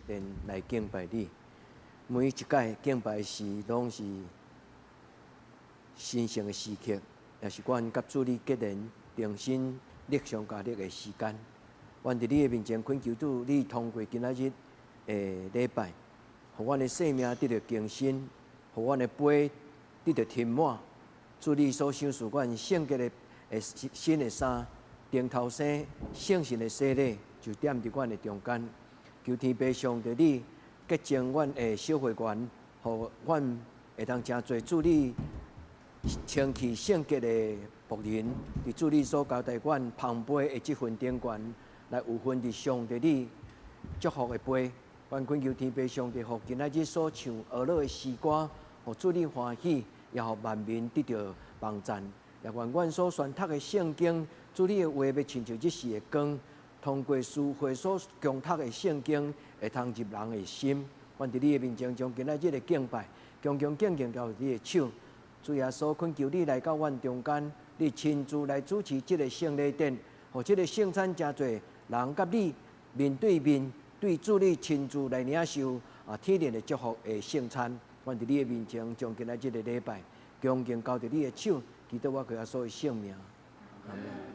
殿來敬拜你。每一擺敬拜時，攏是神聖的時刻，也是阮佮主你結連、重新力上加力的時間。阮佇你的面前懇求主，你通過今仔日的禮拜，予阮的生命得著更新，予阮的杯得著填滿。主你所賞賜阮聖潔的新的衫、重頭生、聖神的洗禮，就踮佇阮的中間。求天父上帝你潔淨阮的小會員，予阮會當成做主你清氣聖潔的僕人，佇主你所交代阮捧杯的這份頂懸，來有份佇上帝你祝福的杯。阮懇求天父上帝，予今仔日所唱呵咾的詩歌，予主你歡喜，也予萬民得著幫贊。也願阮所宣讀的聖經，主你的話欲親像這時的光，通過書會所恭讀的聖經，會通入人的心。阮佇你的面前，將今仔日的敬拜，恭恭敬敬交佇你的手。主耶穌懇求你來到阮中間，你親自來主持這个聖禮典，予這个聖餐誠濟人佮你面對面，對主你親自來領受天靈的祝福的聖餐。阮佇你的面前，將今仔日的禮拜，恭敬交佇你的手，祈禱我靠耶穌的聖名。阿門。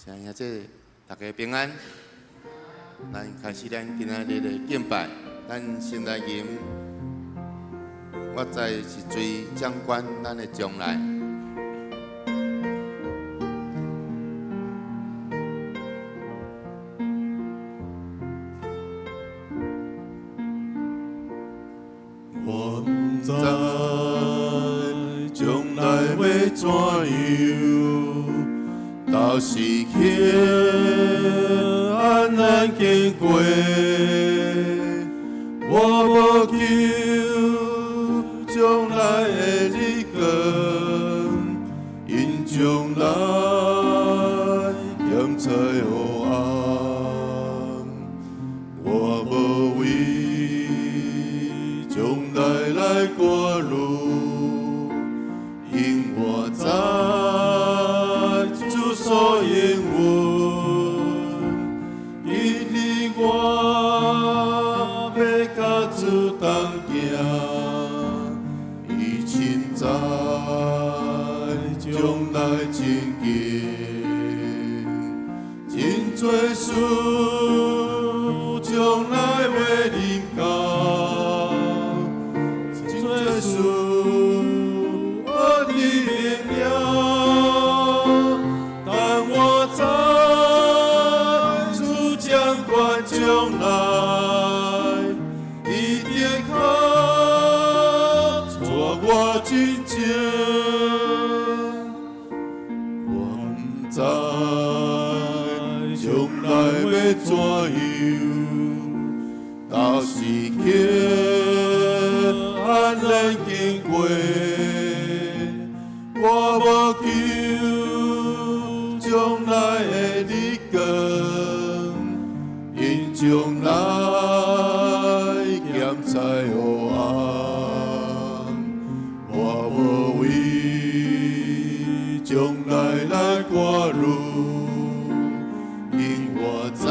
親愛兄弟，大家平安。咱開始咱今仔日的敬拜，咱先來吟。我知是罪掌管咱的將來。我毋知將來欲怎樣，到時刻安然經過。我無求將來的日光，因將來檢在黑暗。我無為將來來掛慮，因我知主所應允。今日我欲佮主同行，伊親知將來情景，真濟事將來欲臨到，真濟事我佇明了，但我知主掌管將來，伊的跤帶我進前。我毋知將來欲怎樣，到時刻安然經過。我無求將來的日光，因將來檢在黑暗。我無為將來來掛慮，因我知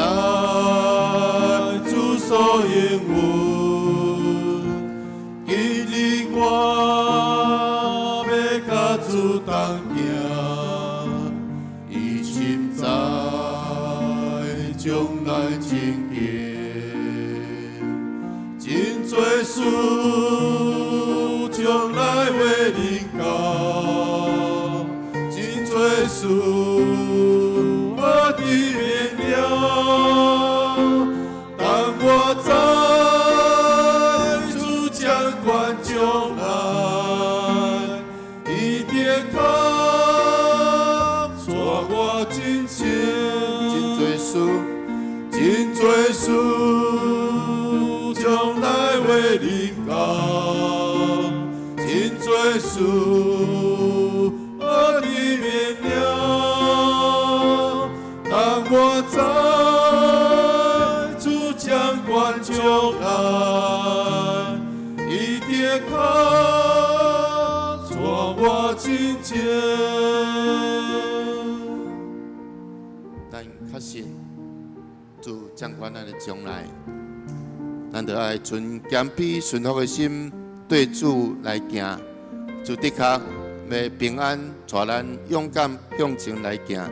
主所應允。今日我欲佮主同行，伊深知將來情景，真濟事將來欲臨到，真濟事我佇明了，但我知主掌管將來，伊的跤帶我進前。真濟事，真濟事將來欲臨到，真濟事我佇明了，但我知主掌管將來，伊的跤帶我進前。咱確信主掌管咱的將來，咱著愛存謙卑順服的心對主來行。主的確欲平安帶咱勇敢向前來行。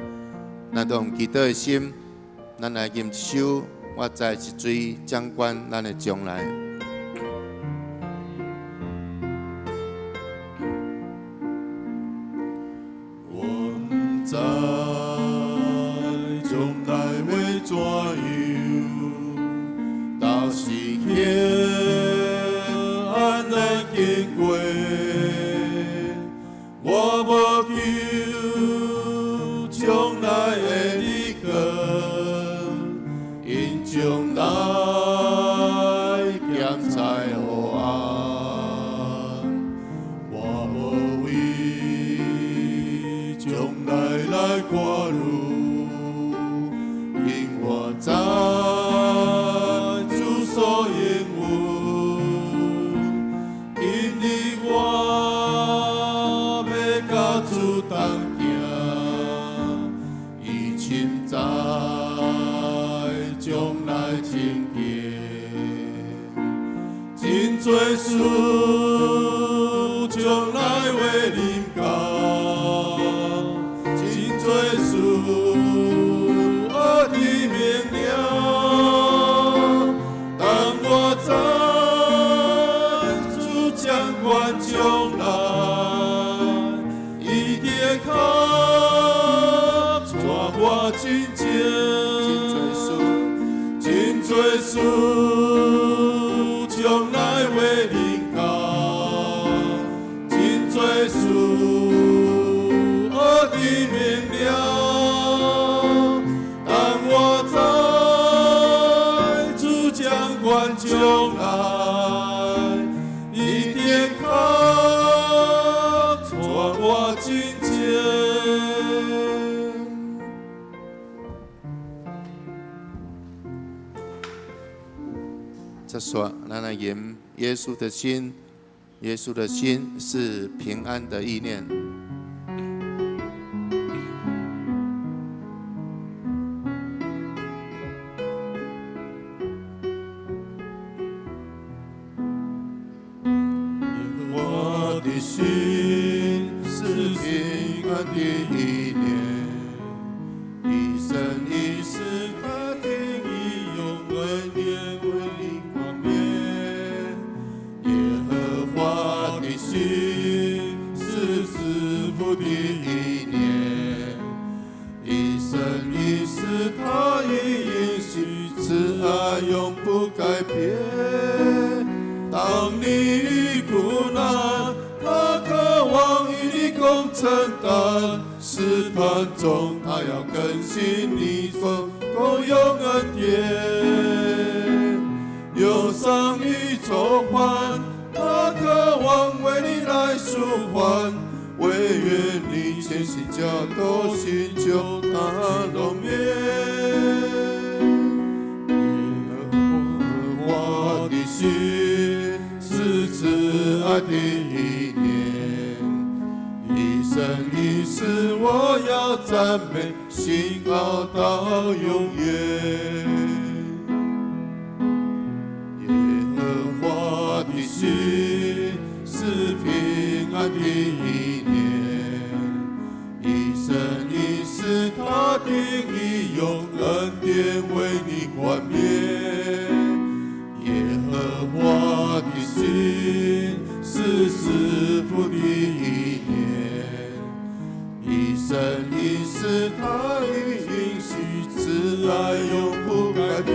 咱著用祈禱的心，咱來吟一首。我知是罪掌管咱的將來。我毋知將來欲怎樣，到時刻安然經過。我無求將來的日光，因將來檢在黑暗。我無為將來來掛慮，因我知主所應允。今日我欲佮主同行，伊深知將來情景，真濟事將來欲臨到，真濟事多事將來會臨到，真濟事我已明了。但我知主掌管將來，伊的確帶我進前。這說，咱來吟耶穌的心，耶穌的心是平安的意念。我的心是平安的意念，一生一世他定意用恩典為你冠冕。耶和華的心是賜福的意念，一生一世他已應許慈愛永不改變。當你遇苦難，他渴望與你共承擔；試探中，他要更新你所夠用恩典。憂傷與愁煩，他渴望為你來舒緩。惟願你虔心交託，尋求他容顏。耶和華的心是慈愛的意念，一生一世我要讚美，信靠到永遠。耶和華的心是平安的意念，一生一世他定意用恩典為你冠冕。耶和華的心是賜福的意念，一生一世他已應許慈愛永不改變。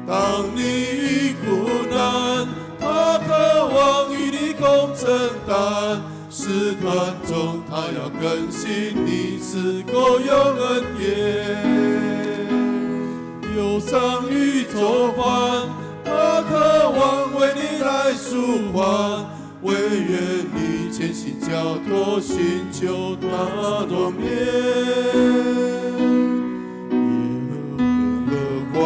當你遇苦難，他渴望與你共承擔；試探中，他要更新你，賜夠用恩典。憂傷與愁煩，他渴望為你來舒緩。惟願你虔心交託，尋求他容顏。耶和華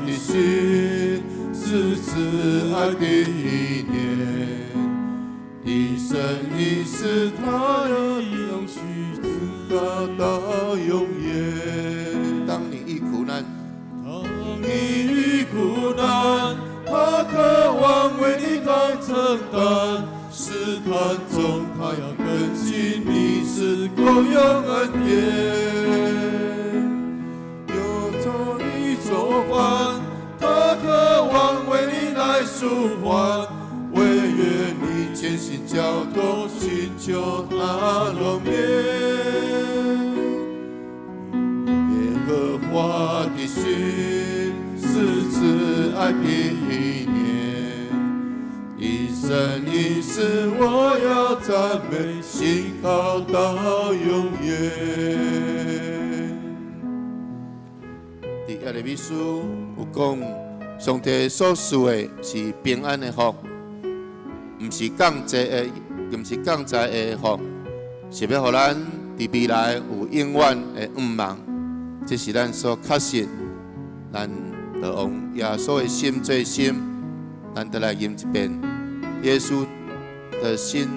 的心是慈愛的意念，一生一世他應許直到永遠。當你遇苦難，當你遇苦難，他渴望為你來承擔；試探中，他要更新你，賜夠用恩典。憂愁與愁煩，他渴望為你來舒緩。惟願你虔心交託，尋求他容顏。耶和華的心是慈愛的意念，一生一世我要讚美，信靠到永遠。佇耶利米書有講，上帝所賜的是平安的福，毋是降災的，毋是降災的福，是欲予咱佇未來有永遠的盼望。這是咱所確信，咱就用耶穌的心做心，咱就來吟一遍耶穌的心。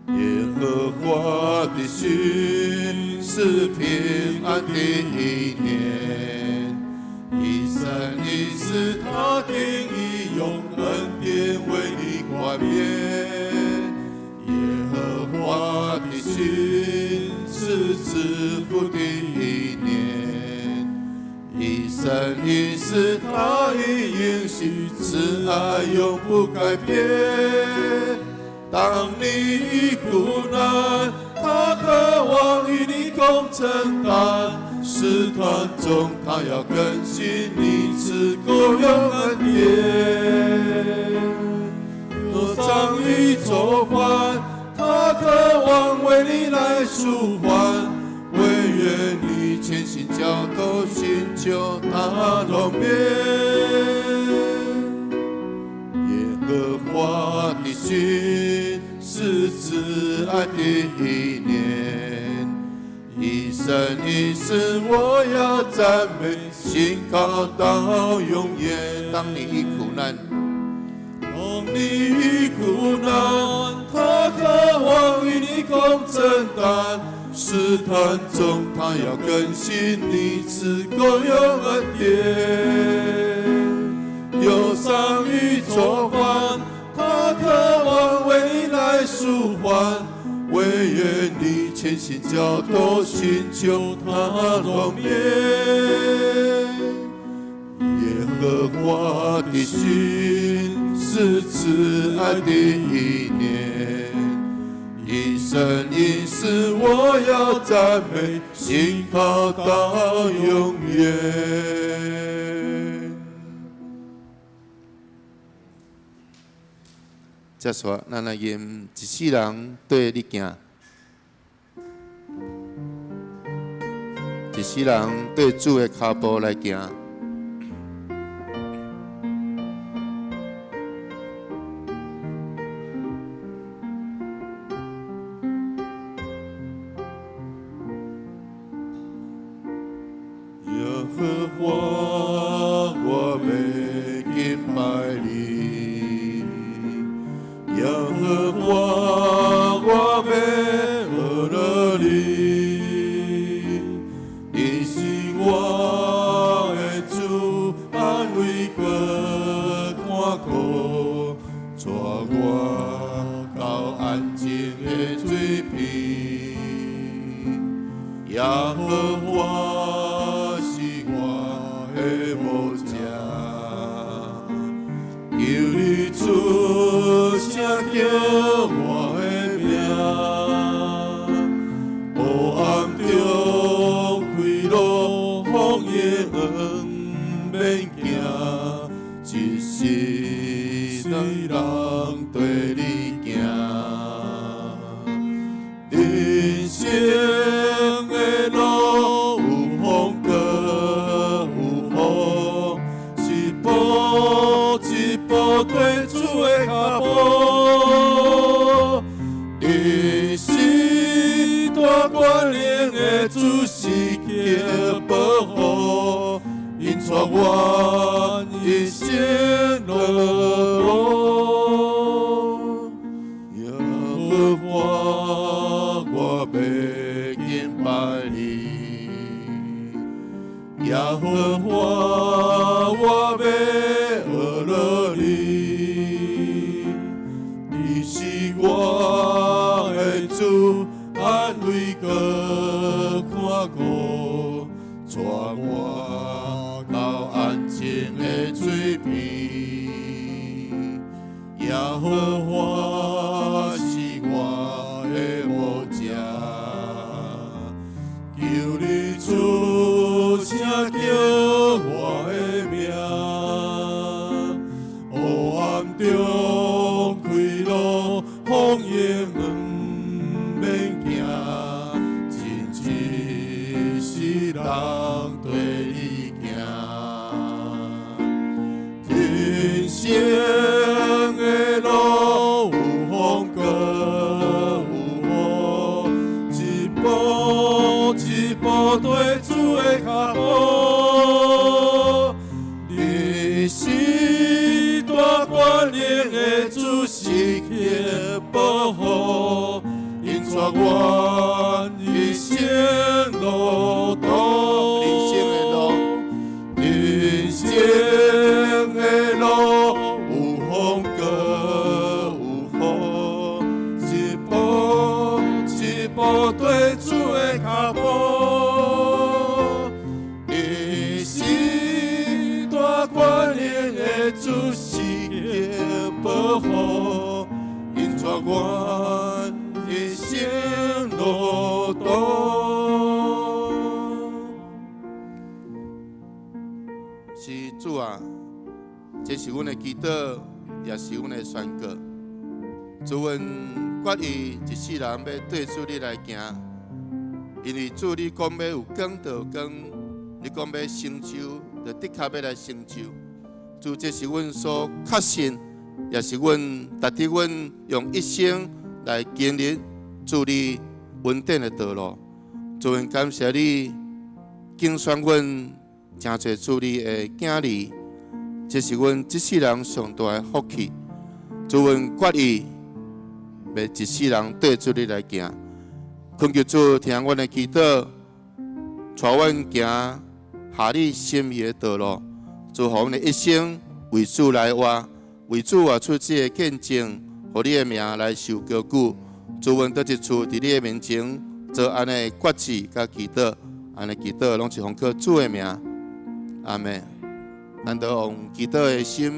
耶和華的心是平安的意念，一生一世他定意用恩典為你冠冕。耶和華的心是賜福的意念，一生一世他已應許慈愛永不改變。當你遇苦難，他渴望共承担。试探中，他要更新你，赐够用恩典。忧伤与愁烦，他渴望为你来舒缓。惟愿你虔心交托，寻求他容面。耶和华的心是慈爱的意念，一生一世我要赞美，信靠到永远。当你遇苦难，当你遇苦难，他渴望与你共承担。试探中，他要更新你，赐够用恩典。忧伤与愁烦，他渴望为你来舒缓。惟愿你虔心交托，寻求他容面。耶和华的心是慈爱的意念，一生一世我要赞美，信靠到永远。接续，咱来用一世人缀你行，一世人缀主的跤步来行。耶和华，我欲敬拜你。耶和华，我欲学了你。你是我的主，安慰阁看顾，带我到安静的水边。耶和华是我的牧者，求你出声叫我的名，黑暗中开路，风雨毋免惊，一世人缀你行。人生的路有风阁有雨，一步一步缀主的跤步。你是大权能的主，时刻保护，引带阮一生路途。耶和华，我欲敬拜你。耶和华，我欲学了你。你是我的主，安慰阁看顾，带我到安静的水边。耶和华是我的牧者，求你出声叫我的名，黑暗中开路，风雨毋免惊，真一世人缀你行。人生的路有风阁有雨，一步一步缀主的跤步。你是大权能的主，时刻保护，引带阮一生路途。人生的路，人生的路有风阁有雨，一步一步缀主的跤步。你是大权能的主，时刻保护，引带阮一生路途。這是阮的祈禱，也是阮的宣告。主，阮決意一世人欲對主你來行，因為主你講欲有光就有光，你講欲成就，就的確欲來成就。主，這是阮所確信，也是阮值得阮用一生來經歷主你恩典的道路。主，阮感謝你揀選阮，成做主你的囝兒，這是阮這世人上大的福氣。主，阮決意欲一世人對主你來行，懇求主聽阮的祈禱，帶阮行合你心意的道路。主，予阮的一生為主來活，為主活出這個見證，予你的名來受高舉。主，阮閣一次佇你的面前做按呢決志佮祈禱，按呢祈禱攏是奉靠主的名，阿們。咱都用祈禱的心，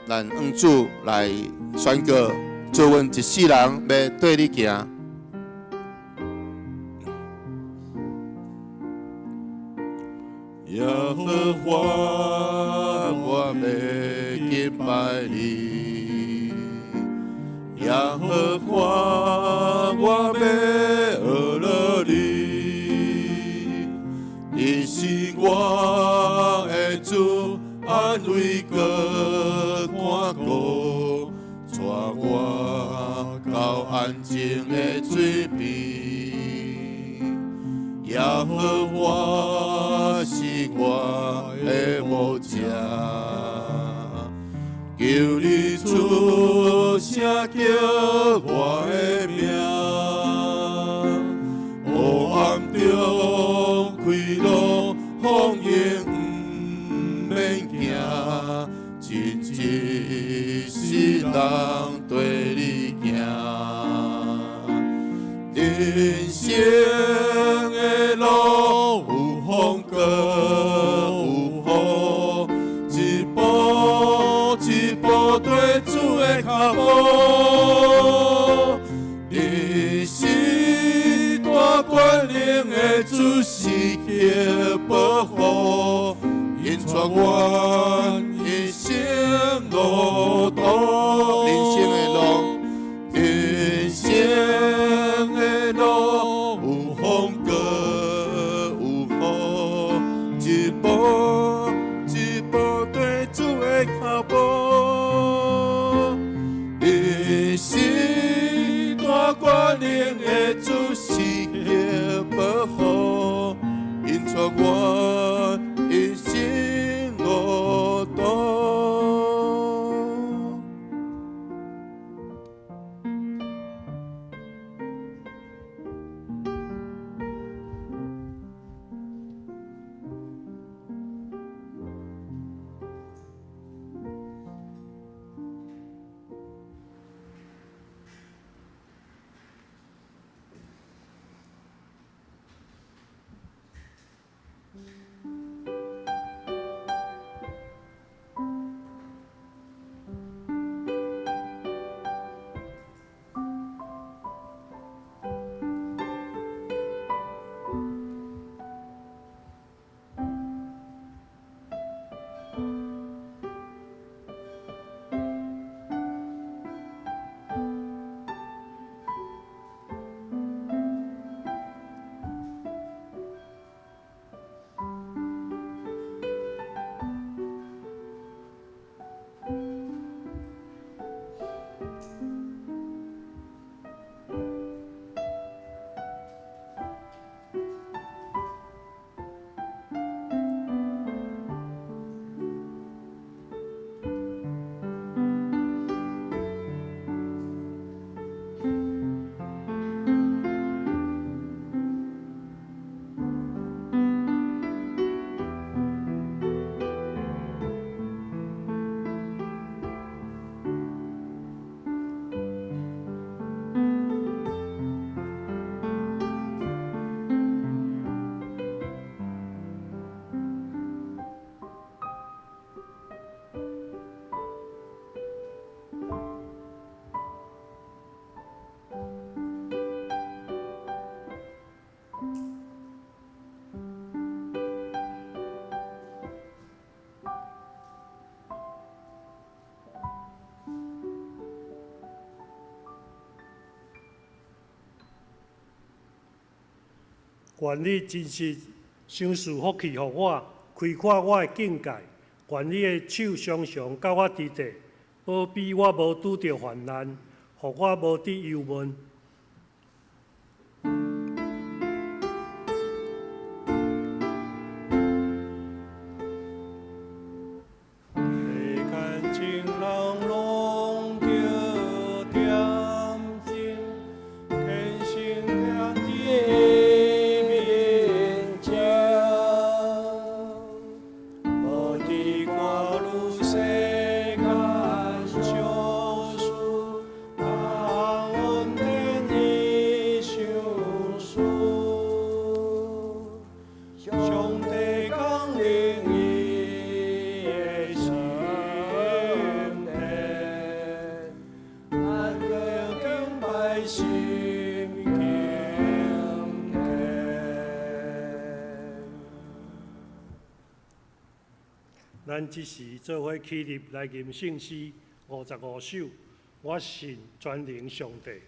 咱向主來宣告。主，阮一世人欲對你行。耶和華，我欲敬拜你。耶和華，我欲學樂你。你是我的主，安慰閣看顧，帶我到安靜的水邊。耶和華是我的牧者，求你出聲叫我的名，黑暗中開路，風雨毋免驚，真一世人綴你行。人生的路有風閣有雨，一步一步綴主的跤步。你是大權能的主，時刻保護，引帶阮一生路途。人生的路，人生的路有風閣有雨，一步一步綴主的跤步。你是大權能的主，時刻保護，引帶阮一生路途。願你真實賞賜福氣予我，開闊我的境界。願你的手常常佮我佇地，保庇我無拄著患難，予我無佇憂悶。咱這時做伙起立來吟聖詩55首，我信全能上帝。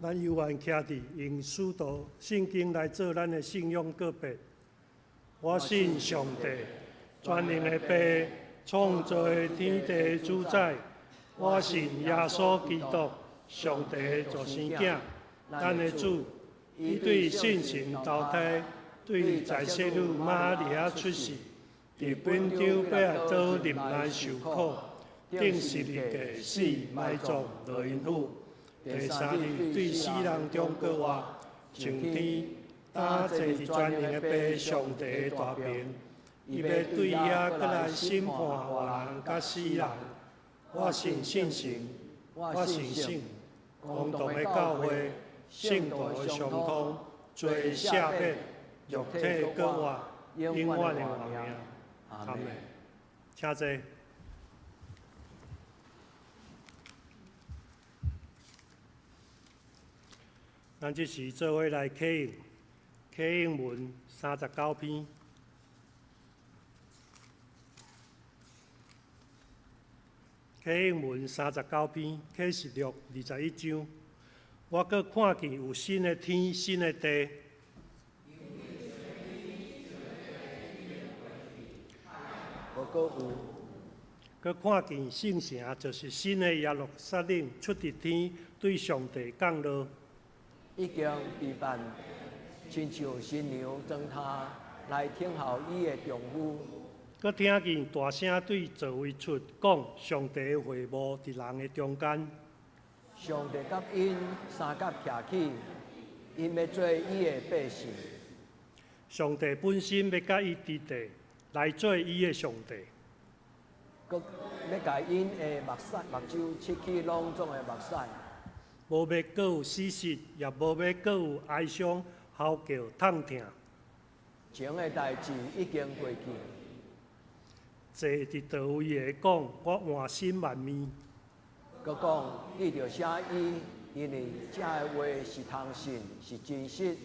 咱犹原徛佇用使徒聖經來做咱的信仰告白。我信上帝，全能的父，創造的天地主宰。我信耶穌基督，上帝的獨生囝，咱的主。伊對聖神投胎，對在聖女瑪利亞出世，佇本丟彼拉多忍難受苦，釘十字架死埋葬落陰府。第三日對死人中復活，上天，擔坐佇全能的父上帝的大爿，伊欲對遐閣來審判活人佮死人。我信聖神，我信聖公同的教會，聖徒的相通，罪赦免，肉體復活，永遠的活命。阿們。請坐。咱這時做伙來啟應，啟應文39篇。啟應文39篇，啟示錄21章。我閣看見有新的天，新的地。無閣有。閣看見聖城，就是新的耶路撒冷，出佇天，對上帝降落。已經備辦，親像新娘妝奅來等候伊的丈夫。閣聽見大聲對座位出講，上帝的會幕佇人的中間。上帝佮𪜶相佮徛起，𪜶欲做伊的百姓。上帝本身欲佮伊佇地來做伊的上帝。閣欲共𪜶的目屎目睭拭去攏總的目屎。無欲閣有死屍，也無欲閣有哀傷、嚎叫、痛疼。前的代誌已經過去。坐佇座位的講，我換新萬物。閣講，你著寫伊因為這个話是通信，是真實。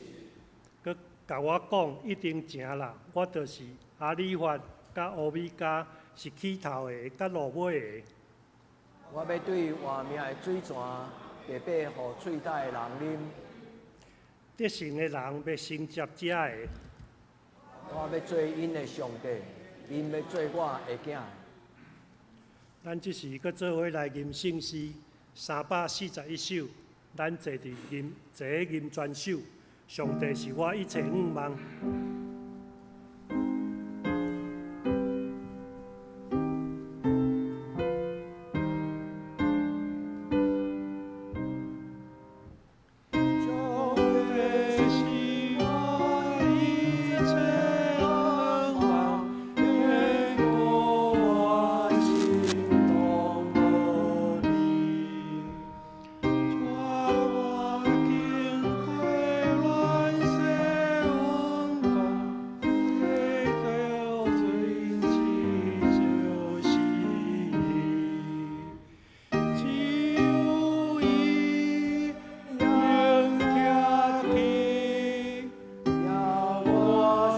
閣共我講，一定成啦，我就是阿里法佮烏米迦，是起頭的，佮落尾的。我欲對活命的水泉，白白予喙焦的人啉。得勝的人欲承接這个。我欲做𪜶的上帝，𪜶欲做我的囝。咱這時閣做伙來吟聖詩341首，咱坐佇吟坐咧吟全首，上帝是我一切向望。上帝是我一切向望，堅固我心當無離。帶我經過亂世運動，得到水池就是伊，只有伊能徛起，也我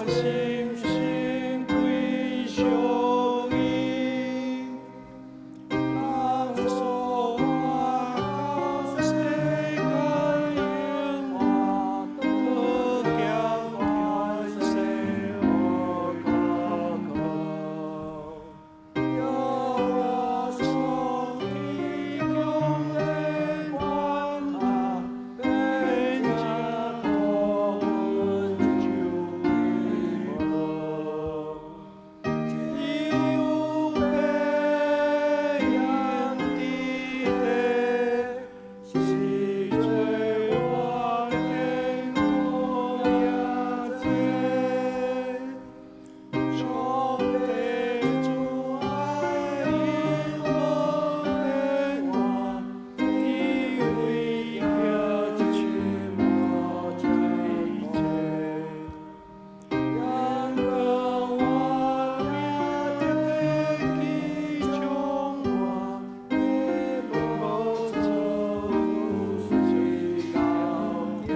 心心歸屬伊。人所我到世間榮華，倒兼權勢予可靠。耶穌至強的權下，變成土就無。只有白羊的地，是做我堅固營寨。上帝主愛應許我，因為耶穌我這一切。陽光我命得起充滿，無做水高天。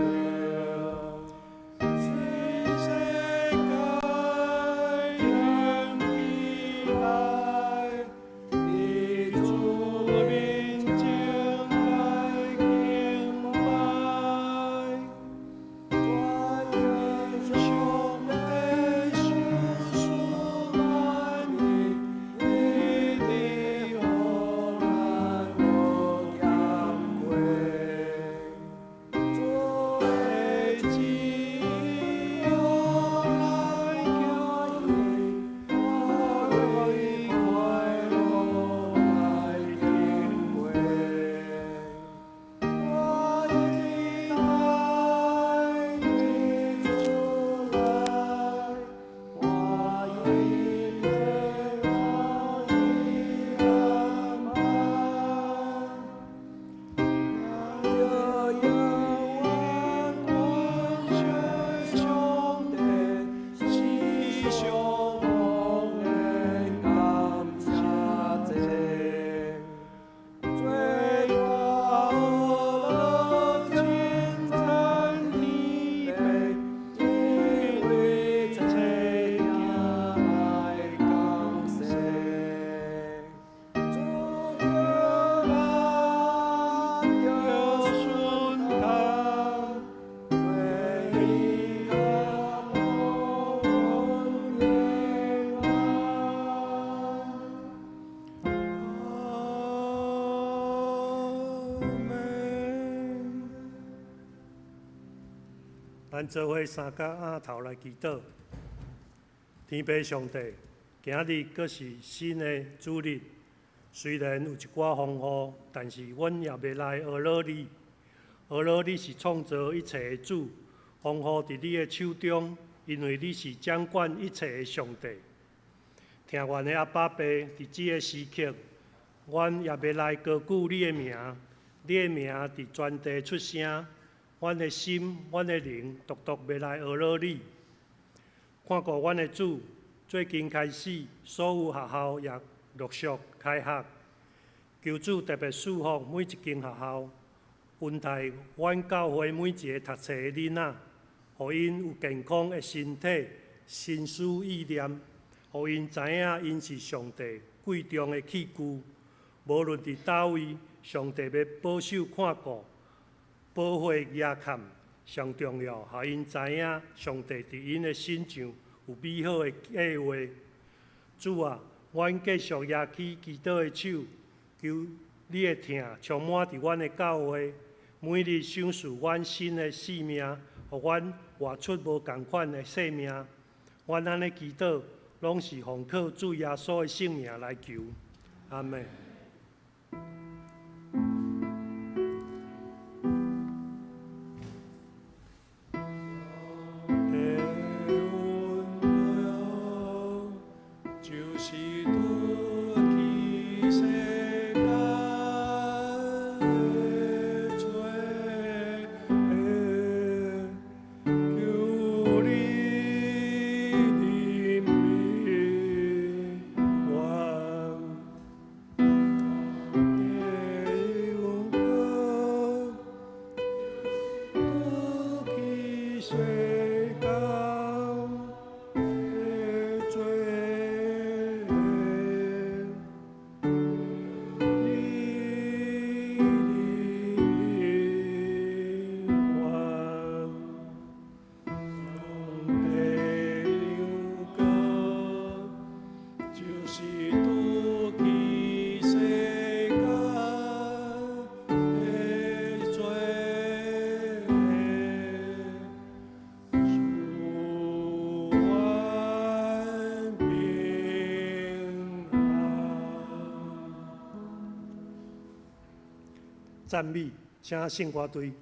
新世界迎起來，佇主面前來敬拜。願上帝賞賜萬民，一直予咱無減過。主的旨意予咱行，為快樂來經過。我的愛主來，我願意安排。耶上帝是上王的感謝祭，最大樂稱讚天父，因為這行來降世。主叫咱叫順他，為依靠我的愛。阿們。咱做伙三角仰頭來祈禱。天父上帝，今日閣是新的主日，雖然有一寡風雨，但是阮也欲來呵咾你。呵咾你是創造一切的主，風雨佇你的手中，因為你是掌管一切的上帝。疼阮的阿爸父，佇這个時刻，阮也欲來高舉你的名，你的名佇全地出聲，阮的心、阮的靈，獨獨欲來呵咾你。看顧阮的主，最近開始，所有學校也陸續開學，求主特別賜福每一間學校，恩待阮教會每一个讀冊的囡仔，予𪜶有健康的身體、心思意念，予𪜶知影𪜶是上帝貴重的器具。無論佇佗位，上帝欲保守看顧、保護遮蓋。上重要，予𪜶知影上帝佇𪜶的身上有美好的計劃。主啊，阮繼續舉起祈禱的手，求你的疼充滿佇阮的教會，每日賞賜阮新的生命，予阮活出無仝款的生命。阮按呢祈禱，攏是奉靠主耶穌的聖名來求。阿們。就是奪去世間的罪，求你憐憫阮。奪去世間的罪，你憐憫阮。上帝有就是奪去世間的罪，賜阮平安。讚美，請聖歌隊。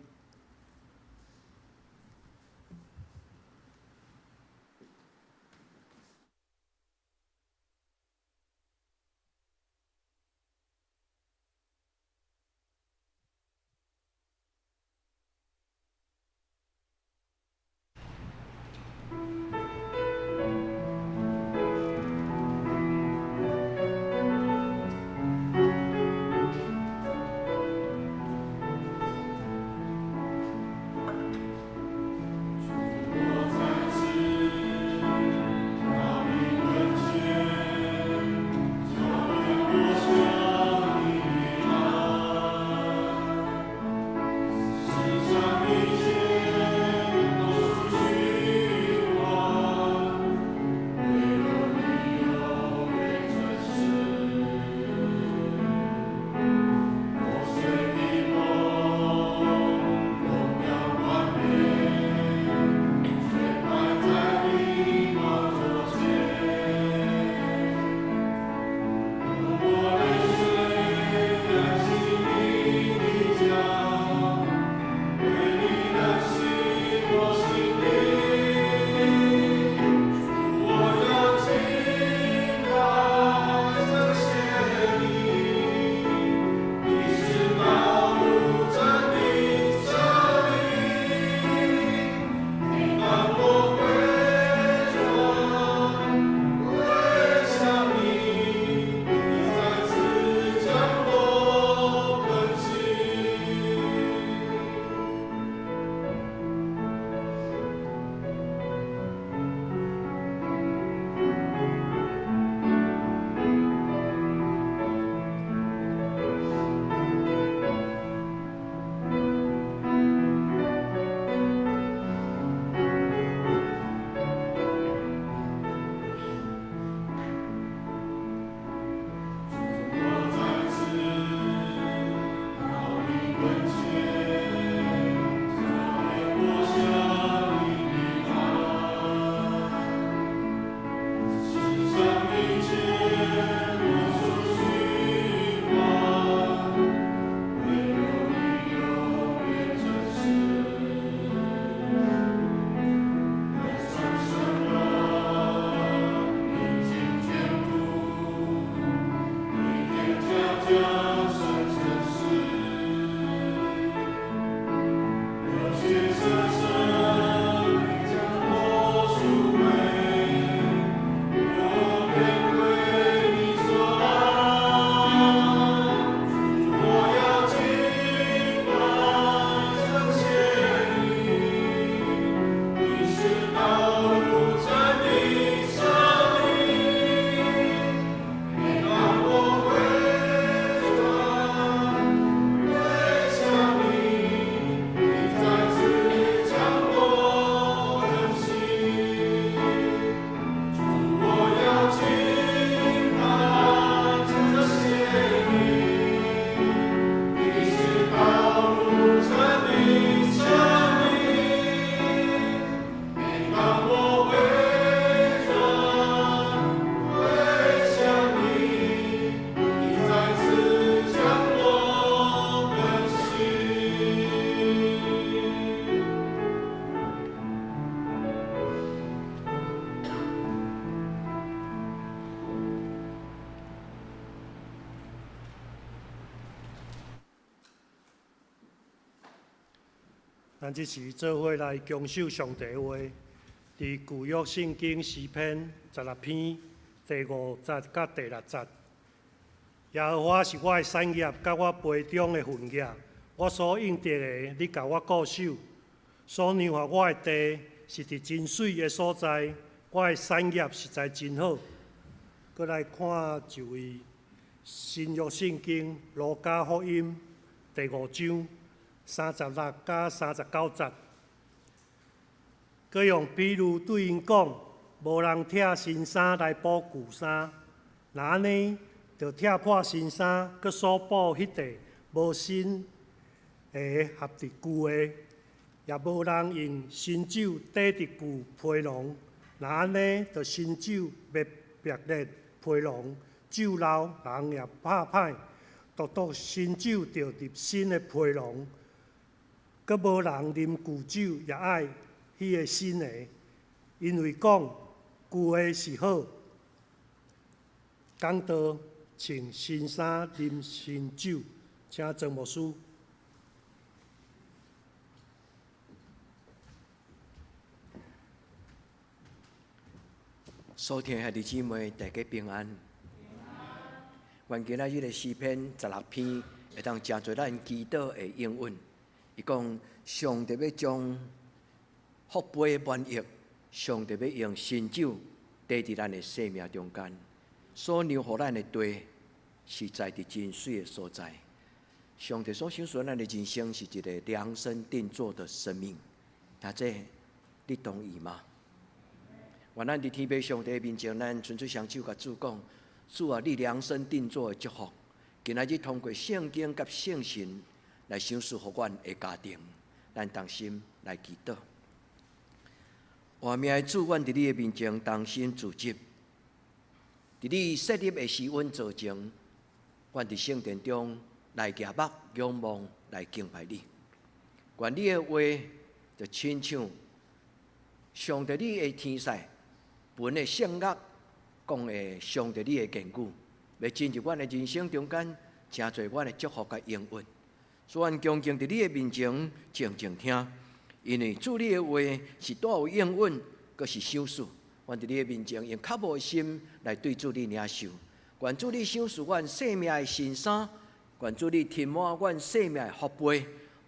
咱這時做伙來恭守上帝話，佇舊約聖經詩篇十六篇第五節佮第六節。耶和華是我的產業，佮我杯中的份額，我所應得的，你共我顧守。所量予我的地是佇真媠的所在，我的產業實在真好。閣來看一位新約聖經路加福音第五章36佮39節。閣用比喻對𪜶講：無人拆新衫來補舊衫，若按呢，著拆破新衫，閣修補彼塊無新的合佇舊的。也無人用新酒綴佇舊皮囊，若按呢，著新酒欲爆裂皮囊，酒漏人也拍歹。獨獨新酒著入新的皮囊，閣無人啉舊酒也愛彼个新的，因為講舊的是好。講道穿新衫啉新酒，請曾牧師。所聽兄弟姊妹，大家平安。願今仔日的詩篇十六篇會當成做咱祈禱的應允。伊講，上帝欲將福杯滿溢，上帝欲用新酒綴佇咱的生命中間，所量予咱的地是在佇真媠的所在。上帝所賞賜咱的人生是一個量身定做的生命，阿這你同意嗎？願咱佇天父上帝面前，咱伸出雙手，共主講：主啊，你量身定做的祝福，今仔日通過聖經佮聖神來賞賜予阮的家庭，咱同心來祈禱。活命的主，阮佇你的面前同心聚集，佇你設立的時運做前，阮佇聖殿中來舉目仰望，來敬拜你。願你的話就親像上帝你的天使分的聖樂，講的上帝你的言語，欲進入阮的人生中間，成做阮的祝福佮應允。主，阮恭敬佇你的面前靜靜聽，因為主你的話是帶有應允，閣是賞賜。阮佇你的面前用渴慕的心來對主你領受。願主你賞賜阮生命的新衫，願主你填滿阮生命的福杯，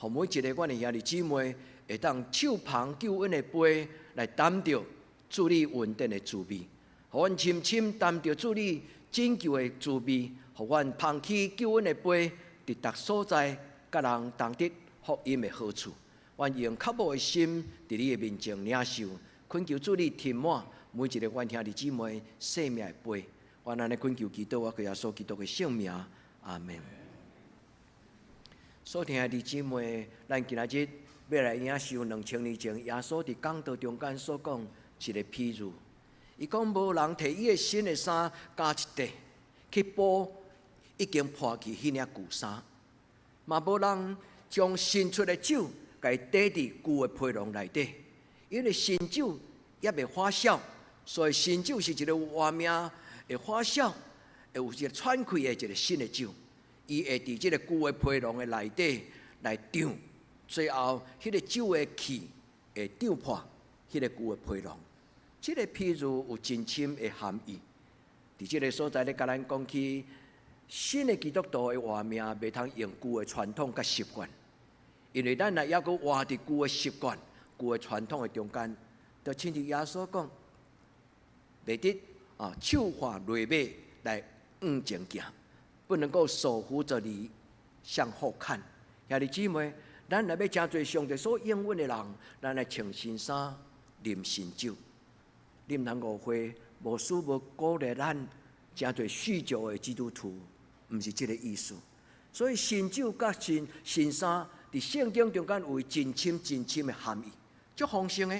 予每一個阮的兄弟姊妹會當手捧救恩的杯來擔著主你恩典的滋味，予阮深深擔著主你拯救的滋味，予阮捧起救恩的杯，佇逐所在佮人同得福音的好處。阮用渴慕的心佇你的面前領受，懇求主你填滿每一個阮兄弟姊妹生命的杯。阮按呢懇求祈禱，我耶穌基督的聖名，阿門。所聽的弟姊妹，咱今仔日欲來領受2000年前耶穌佇講道中間所講一個譬喻。伊講無人提伊的新的衫加一塊去補已經破去彼領舊衫，嘛無人將新出的酒共伊綴佇舊的皮囊內底，因為新酒猶未發酵，所以新酒是一個活命會發酵、會有一個喘氣的一個新的酒。伊會佇這个舊的皮囊的內底來脹，最後彼个酒的氣會脹破彼个舊的皮囊。這个譬喻有真深的含義。佇這个所在咧，共咱講起新的基督徒的活命，袂通用舊的傳統佮習慣，因為咱若猶閣活佇舊的習慣、舊的傳統的中間，就親像耶穌講，袂得啊，手挽騾馬來向前行。不能夠手扶著犁向後看。兄弟姊妹，咱若欲成做上帝所應允的人，咱來穿新衫、啉新酒。你毋通誤會，牧師無鼓勵咱成做酗酒的基督徒，毋是這个意思。所以新酒佮新新衫，佇聖經中間有真深真深的含義，足豐盛的。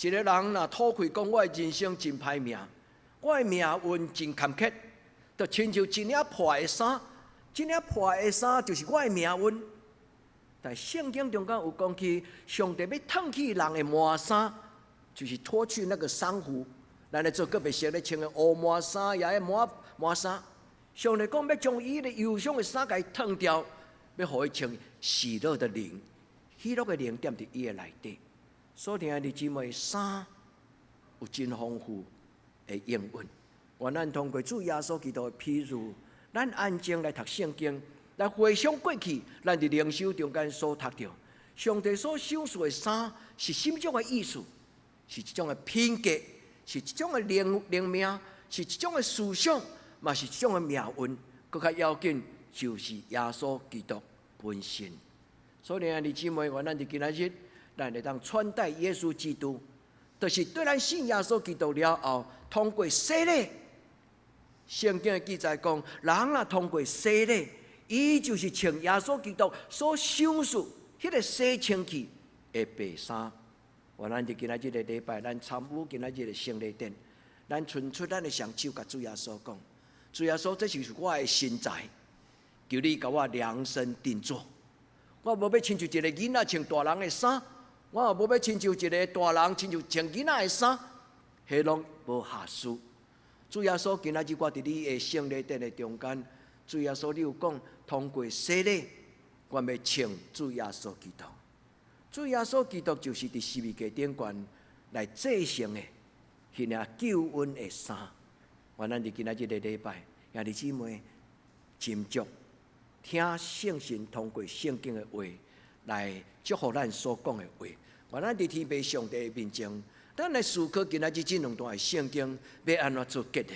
一个人若吐氣講，我的人生真歹命，我的命運真坎坷。就親像一領破的衫，這領破的衫就是我的命運。但聖經中間有講起，上帝欲脫去人的麻衫，就是脫去那個喪服，咱來做告別式咧穿的烏麻衫，也愛麻麻衫。上帝講欲將伊的憂傷的衫共伊脫掉，欲予伊穿喜樂的靈，喜樂的靈踮佇伊的內底。所以兄弟姊妹，衫有真豐富的應允。願咱通過主耶穌基督的譬喻，咱安靜來讀聖經，來回想過去，咱佇靈修中間所讀著，上帝所賞賜的衫是啥物種的意思？是一種的品格，是一種的靈命，是一種的思想，嘛是一種的命運。閣較要緊，就是耶穌基督本身。所以兄弟姊妹，願咱佇今仔日，咱會當穿戴耶穌基督，就是對咱信耶穌基督了後，通過洗禮。聖經的記載講，人若通過洗禮，伊就是穿耶穌基督所賞賜彼个洗清氣的白衫。願咱佇今仔日个禮拜，咱參與今仔日的聖禮典，咱伸出咱的雙手，共主耶穌講：主耶穌，這就是我的身材，求你共我量身定做。我無欲親像一个囡仔穿大人的衫，我也無欲親像一個大人親像穿囡仔的衫，彼攏無合適。主耶穌，今仔日我佇你的聖禮典的中間，主耶穌，你有講通過洗禮，我欲穿主耶穌基督。主耶穌基督就是佇十字架頂懸來製成的，彼領救恩的衫。願咱佇今仔日個禮拜，兄弟姊妹，斟酌聽聖神通過聖經的話來祝福咱所講的話。願咱佇天父上帝的面前，咱來思考今仔日這兩段的聖經欲按怎做結論。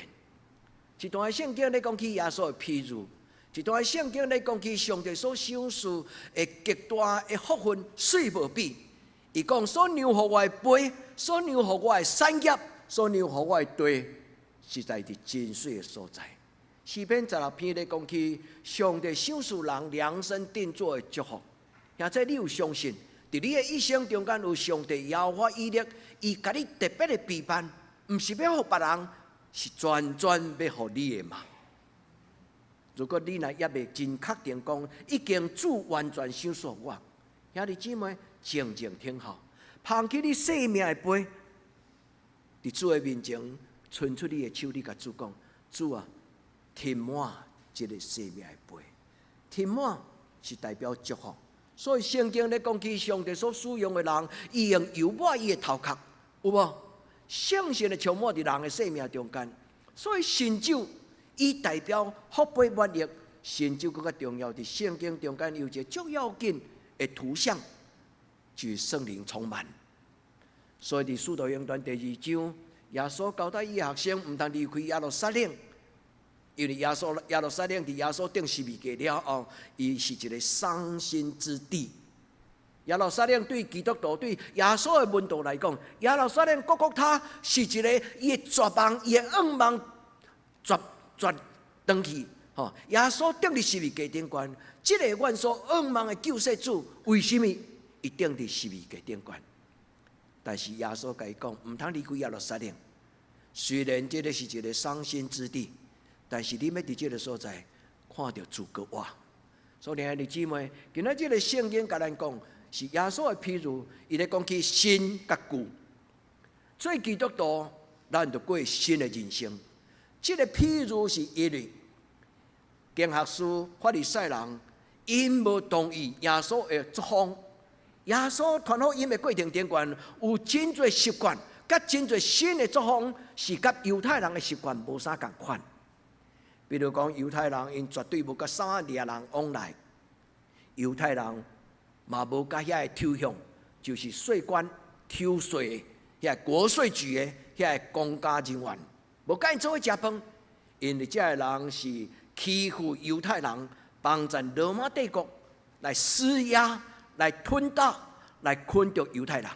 一段的聖經咧講起耶穌的譬喻，一段的聖經咧講起上帝所賞賜的極大的福分，媠無比。伊講所讓予我的杯，所讓予我的產業，所讓予我的地，實在是真媠的所在。詩篇16篇咧講起上帝賞賜人量身定做的祝福，或者你有相信，佇你的一生中間有上帝耶和華以勒，伊共你特別的備辦，毋是欲予別人，是專專欲予你的嗎？如果你若猶未真確定講，已經主完全賞賜我，兄弟姊妹，靜靜聽好，捧起你生命的杯，佇主的面前，伸出你的手，你共主講：主啊，填滿這个生命的杯，填滿是代表祝福。所以聖經咧講起上帝所使用的人，伊用油抹伊的頭殼，有無？聖神會充滿佇人的生命中間。所以新酒伊代表福杯滿溢，新酒閣較重要，佇聖經中間有一个足要緊的圖像，就是聖靈充滿。所以佇使徒行傳第二章，耶穌交代伊學生毋通離開耶路撒冷。因為耶路撒冷佇耶穌釘十字架了後，伊是一个傷心之地。耶路撒冷對基督徒、對耶穌的門徒來講，耶路撒冷各各他是一个伊的絕望、伊的願望絕絕轉去。吼，耶穌釘佇十字架頂懸，這个阮所仰望的救世主，為啥物伊釘佇十字架頂懸？但是耶穌共伊講，毋通離開耶路撒冷。雖然這个是一个傷心之地。但是你欲佇這个所在看著主閣活，所以兄弟姊妹，今仔這个聖經共咱講，是耶穌的譬喻，伊咧講起新佮舊。做基督徒，咱就過新的人生。這个譬喻是因為經學士法利賽人，𪜶無同意耶穌的作風，耶穌傳福音的過程中間有真濟習慣，佮真濟新的作風，是佮猶太人的習慣無啥仝款。比如講，猶太人𪜶絕對無佮撒瑪利亞人往來，猶太人嘛無佮遐个抽象，就是稅官抽稅的遐國稅局的遐个公家人員，無佮𪜶做伙食飯，因為這个人是欺負猶太人，幫贊羅馬帝國來施壓、來吞打、來困著猶太人。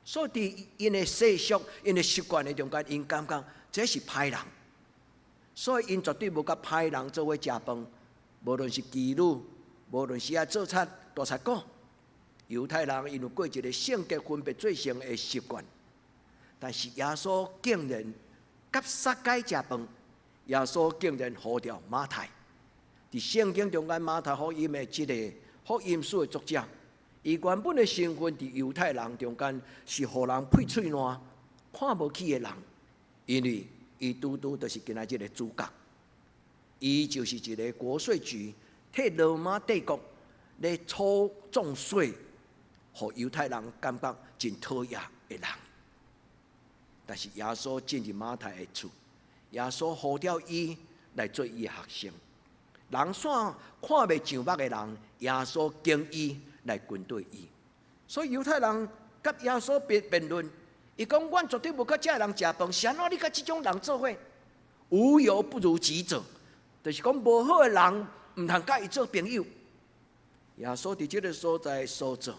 所以佇𪜶的世俗、𪜶的習慣的中間，𪜶感覺這是歹人。所以𪜶絕對無佮歹人做伙食飯，無論是妓女，無論是愛做賊大賊股，猶太人𪜶有過一個聖潔分別做聖的習慣。但是耶穌竟然佮撒該食飯，耶穌竟然呼召馬太。佇聖經中間，馬太福音的這個福音書的作者，伊原本的身份佇猶太人中間是予人屁喙瀾、看無起的人，因為伊拄拄就是今仔這个主角，伊就是一个國稅局替羅馬帝國咧抽重稅予猶太人感覺真討厭的人。但是耶穌進入馬太的厝，耶穌呼召伊來做伊的學生。人煞看袂上目的人，耶穌揀伊來跟隨伊。所以猶太人佮耶穌辯辯論，伊講：阮絕對無佮這个人食飯，是按怎你佮這種人做伙？無友不如己者，就是講無好的人，毋通佮伊做朋友。耶穌佇這个所在所做，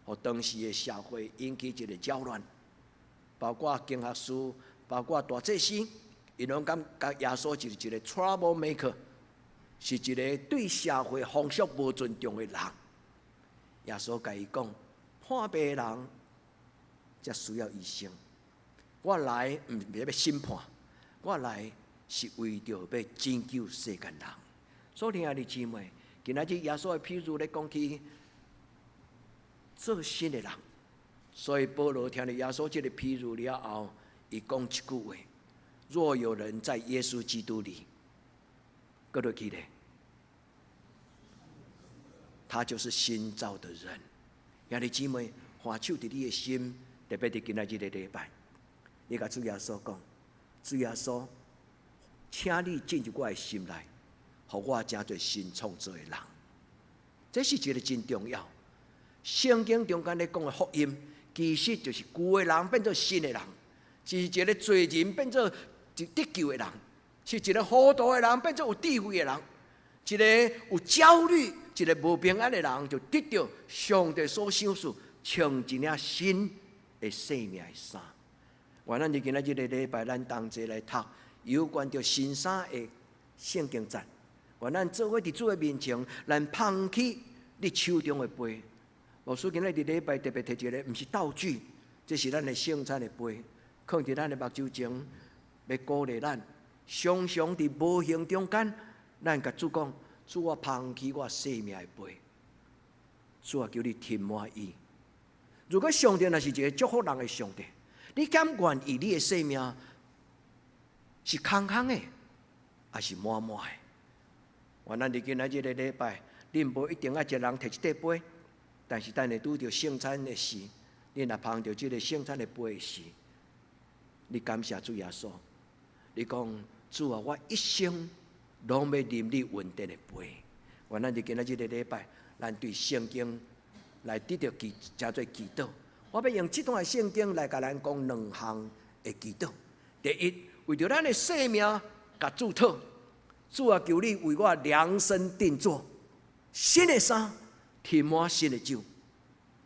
予當時的社會引起一个擾亂，包括經學士，包括大祭司，𪜶攏感覺耶穌就是一个 trouble maker，是一个對社會風俗無尊重的人。耶穌共伊講：破病的人才需要醫生。我來毋是欲審判，我來是為著欲拯救世間人。所以兄弟姊妹，今仔日耶穌的譬喻咧講起做新的人，所以保羅聽著耶穌這个譬喻了後，伊講一句話：若有人在耶穌基督裡，閣落去咧，他就是新造的人。兄弟姊妹，看守佇你的心，特別佇今仔日的禮拜，你共主耶穌講：主耶穌，請你進入我的心內，予我成做新創造的人。這是一个真重要。聖經中間咧講的福音，其實就是舊的人變做新的人，是一个罪人變做得救的人，是一个糊塗的人變做有智慧的人，一个有焦慮、一个無平安的人，就得著上帝所賞賜穿一領新的生命的衫。願咱佇今仔這个禮拜，咱同齊來讀有關著新衫的聖經節。願咱做伙佇主的面前，咱捧起你手中的杯。牧師今仔日禮拜特別提一个，毋是道具，這是咱的聖餐的杯，囥佇咱的目睭前，欲鼓勵咱。常常佇無形中間，咱共主講：主，我捧起我生命的杯，主啊，求你填滿伊。如果上帝若是一个祝福人的上帝，你敢願意你的生命是空空的，抑是滿滿的？願咱佇今仔這个禮拜，恁無一定愛一人提一塊杯，但是等下拄著聖餐的時，你若捧著這个聖餐的杯時，你感謝主耶穌，你講，主啊，我一生攏欲啉你恩典的杯。願咱佇今仔這个禮拜，咱對聖經來得著祈，成做祈禱。我欲用這段聖經來共咱講兩項的祈禱。第一，為著咱的生命，共主討，主啊，求你為我量身定做新的衫，添滿新的酒。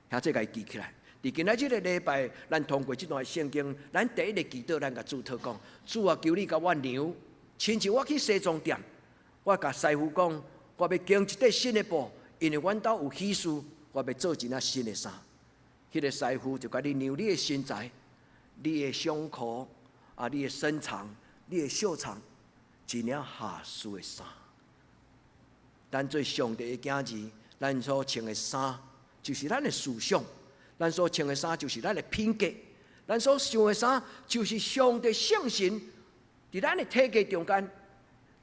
遐這共伊記起來。佇今仔這个禮拜，咱通過這段聖經，咱第一个祈禱，咱共主討講：主啊，求你共我量，親像我去西裝店，我共師傅講，我欲揀一塊新的布，因為阮兜有喜事，我欲做一領新的衫。彼个師傅就共你量你的身材、你的胸口啊、你的身長、你的袖長，一領合適的衫。咱做上帝的囝兒，咱所穿的衫就是咱的思想；咱所穿的衫就是咱的品格；咱所想的衫就是上帝聖神佇咱的體格中間。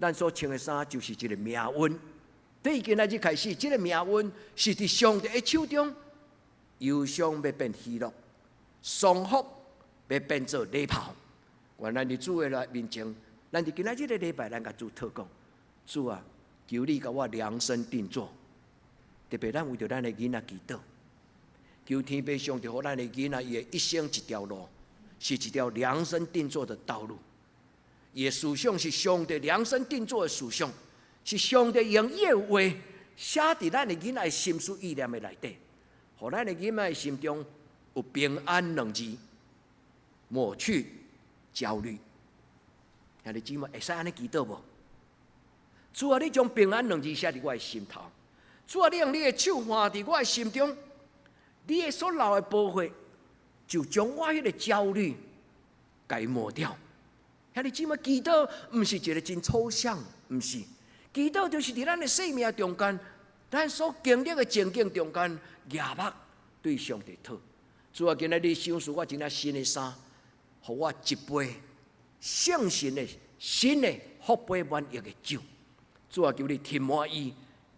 咱所穿的衫就是一个命運。對今仔日開始，這个命運是佇上帝的手中。憂傷欲變喜樂，喪服欲變做禮袍。願咱佇主的來面前，咱佇今仔這个禮拜，咱共主討講：主啊，求你共我量身定做。特別咱為著咱的囡仔祈禱，求天父上帝予咱的囡仔，伊的一生一條路，是一條量身定做的道路。伊的思想是上帝量身定做的思想，是上帝用伊的話寫佇咱的囡仔的心思意念的內底。予咱的囡仔的心中有平安兩字，抹去焦慮。兄弟姊妹會使按呢祈禱無？主啊，你將平安兩字寫佇我的心頭。主啊，你用你的手按佇我的心中，你的所流的寶血，就將我彼个焦慮共抹掉。兄弟姊妹，祈禱毋是一个真抽象，毋是。祈禱就是佇咱的生命中間，咱所經歷的情景中間，舉目對上帝討。主啊，今仔日賞賜我一領新的衫，予我一杯聖神的新的福杯滿溢的酒。主啊，求你填滿伊，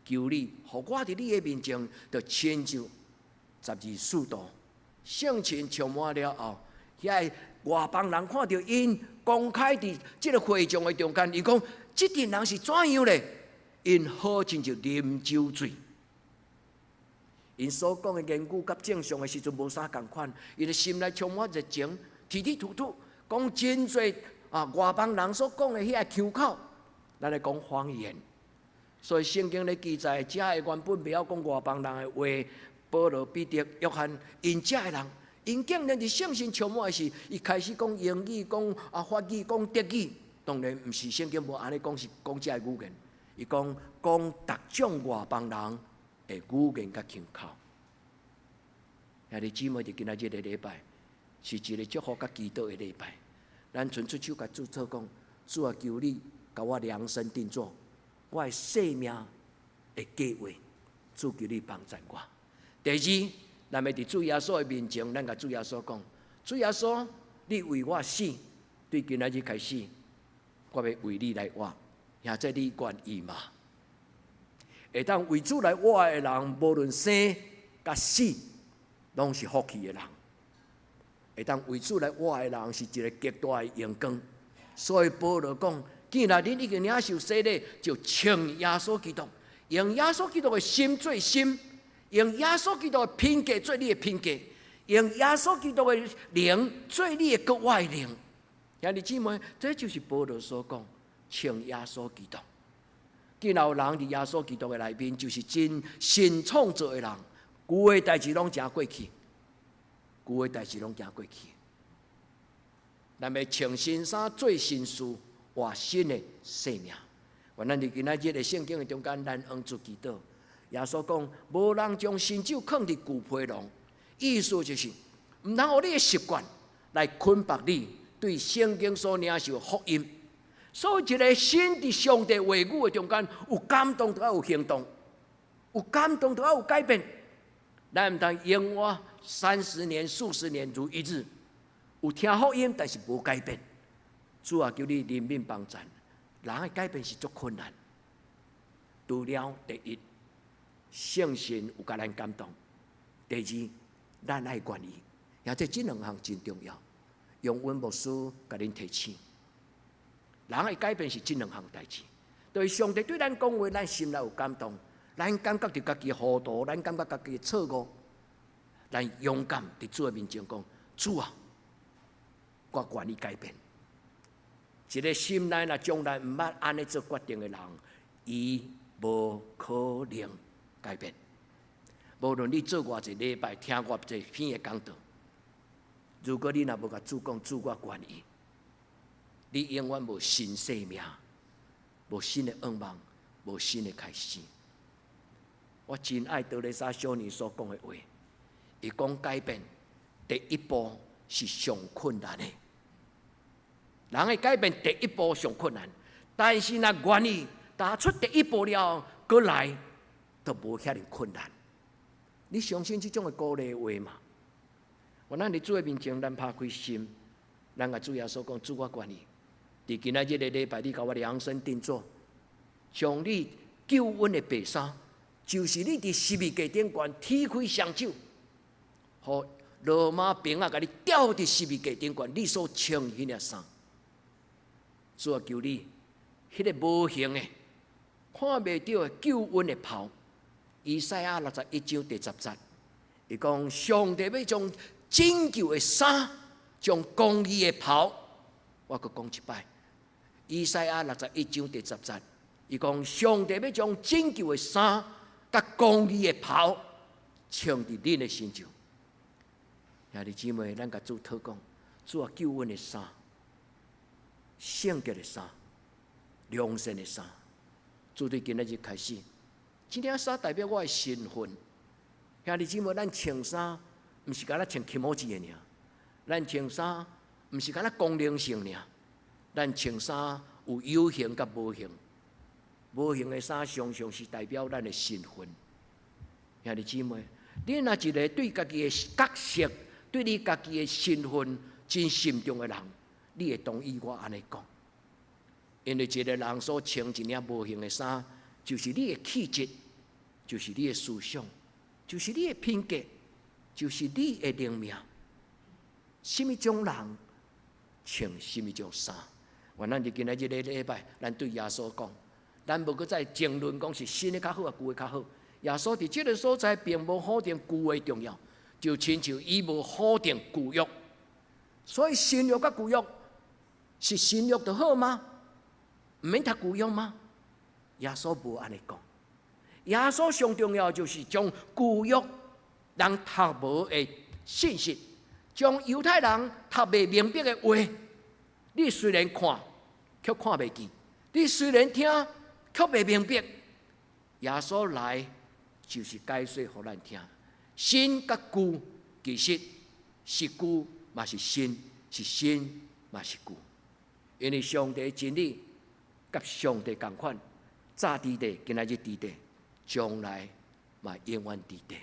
求你予我佇你的面前，就親像十二使徒，聖神充滿了後，遐个外邦人看著𪜶公開佇這个會眾的中間，伊講：這陣人是怎樣咧？𪜶好親像啉酒醉，𪜶所講的言語佮正常的時陣無啥仝款，𪜶的心內充滿熱情，提提吐吐，講真濟啊外邦人所講的彼个腔口，咱來講方言。所以聖經咧記載，遮的原本袂曉講外邦人的話，保羅、彼得、約翰，𪜶遮的人，𪜶竟然佇聖神充滿的時，伊開始講英語、講啊法語、講德語。當然毋是聖經無按呢講，是講遮个語言。伊講講逐種外邦人的語言佮腔口。兄弟姊妹，佇今仔日个禮拜，是一個祝福佮祈禱的禮拜。咱伸出手共主禱講：主啊，求你共我量身定做我的生命的計劃，主求你幫助我。第二，咱欲佇主耶穌的面前，咱共主耶穌講：主耶穌，你為我死，對今仔日開始，我欲為你來活，兄弟你願意嗎？會當為主來活的人，無論生佮死，攏是福氣的人。會當為主來活的人，是一个極大的榮光。所以保羅講：既然恁已經領受洗禮，就穿耶穌基督，用耶穌基督的心做心，用耶穌基督的品格做你的品格，用耶穌基督的靈做你的國外靈。兄弟姊妹，這就是保羅所講，穿耶穌基督。既然有人佇耶穌基督的內面，就是真新創造的人，舊的代誌攏成過去，舊的代誌攏行過去。咱欲穿新衫做新事，活新的生命。願咱佇今仔日的聖經的中間，咱向主祈禱。耶穌講：無人將新酒囥佇舊皮囊，意思就是，毋通予你的習慣來捆綁你對聖經所領受的福音。所以，一個心佇上帝話語的中間有感動，就愛有行動；有感動，就愛有改變。咱毋通永遠30年、數十年如一日，有聽福音，但是無改變。主啊，求你憐憫幫贊。人的改變是足困難。除了第一，聖神有共咱感動；第二，咱愛願意。而且這兩項真重要。用阮牧師共恁提醒，人的改變是這兩項代誌。對上帝對咱講話，咱心內有感動，咱感覺著家己糊塗，咱感覺家己錯誤，咱勇敢佇主的面前講：主啊，我願意改變。一个心內若從來毋捌按呢做決定的人，伊無可能改變。無論你做偌濟禮拜，聽偌濟篇的講道，如果你若無共主講，主我願意，你永遠無新生命，無新的願望，無新的開始。我真愛德蕾莎修女所講的話，伊講改變第一步是上困難的。人的改變第一步上困難，但是若願意踏出第一步了，閣來就無遐爾困難。你相信這種的鼓勵話嗎？願咱佇主的面前，咱拍開心，咱共主耶穌講：主我願意。佇今仔日个禮拜，你共我量身定做，將你救恩的白衫，就是你佇十字架頂懸踢開雙手，予羅馬兵仔共你吊佇十字架頂懸，你所穿彼領衫。主啊，求你，彼个無形的、看袂著的救恩的袍。以賽亞61章第10節，伊講上帝欲將拯救的衫，將公義的袍，我閣講一擺。以賽亞61章第10節，伊講上帝欲將拯救的衫，佮公義的袍，穿佇恁的身上。兄弟姊妹，咱共主禱告，主啊，救恩的衫，聖潔的衫，良善的衫，主對今仔日開始，這領衫代表我的身份。兄弟姊妹，咱穿衫毋是干焦穿気持ち的爾，咱穿衫毋是干焦功能性爾，咱穿衫有有形佮無形，無形的衫常常是代表咱的身份。兄弟姊妹，你若一个對家己的角色、對你家己的身份真慎重的人，你會同意我按呢講？因為一个人所穿一領無形的衫，就是你的氣質，就是你的思想，就是你的品格。就是你的靈命。啥物種人穿啥物種衫？願咱佇今仔日個禮拜，咱對耶穌講，咱無閣再爭論講是新的較好抑舊的較好。耶穌佇這個所在並無否定舊的重要，就親像伊無否定舊約。所以新約佮舊約是新約就好嗎？毋免讀舊約嗎？耶穌無按呢講。耶穌上重要就是將舊約人讀無的信息，將猶太人讀袂明白的話，你雖然看，卻看袂見；你雖然聽，卻袂明白。耶穌來就是解說予咱聽。新佮舊其實是舊嘛是新，是新嘛是舊。因為上帝真理佮上帝仝款，早佇地，今仔日佇地，將來嘛永遠佇地。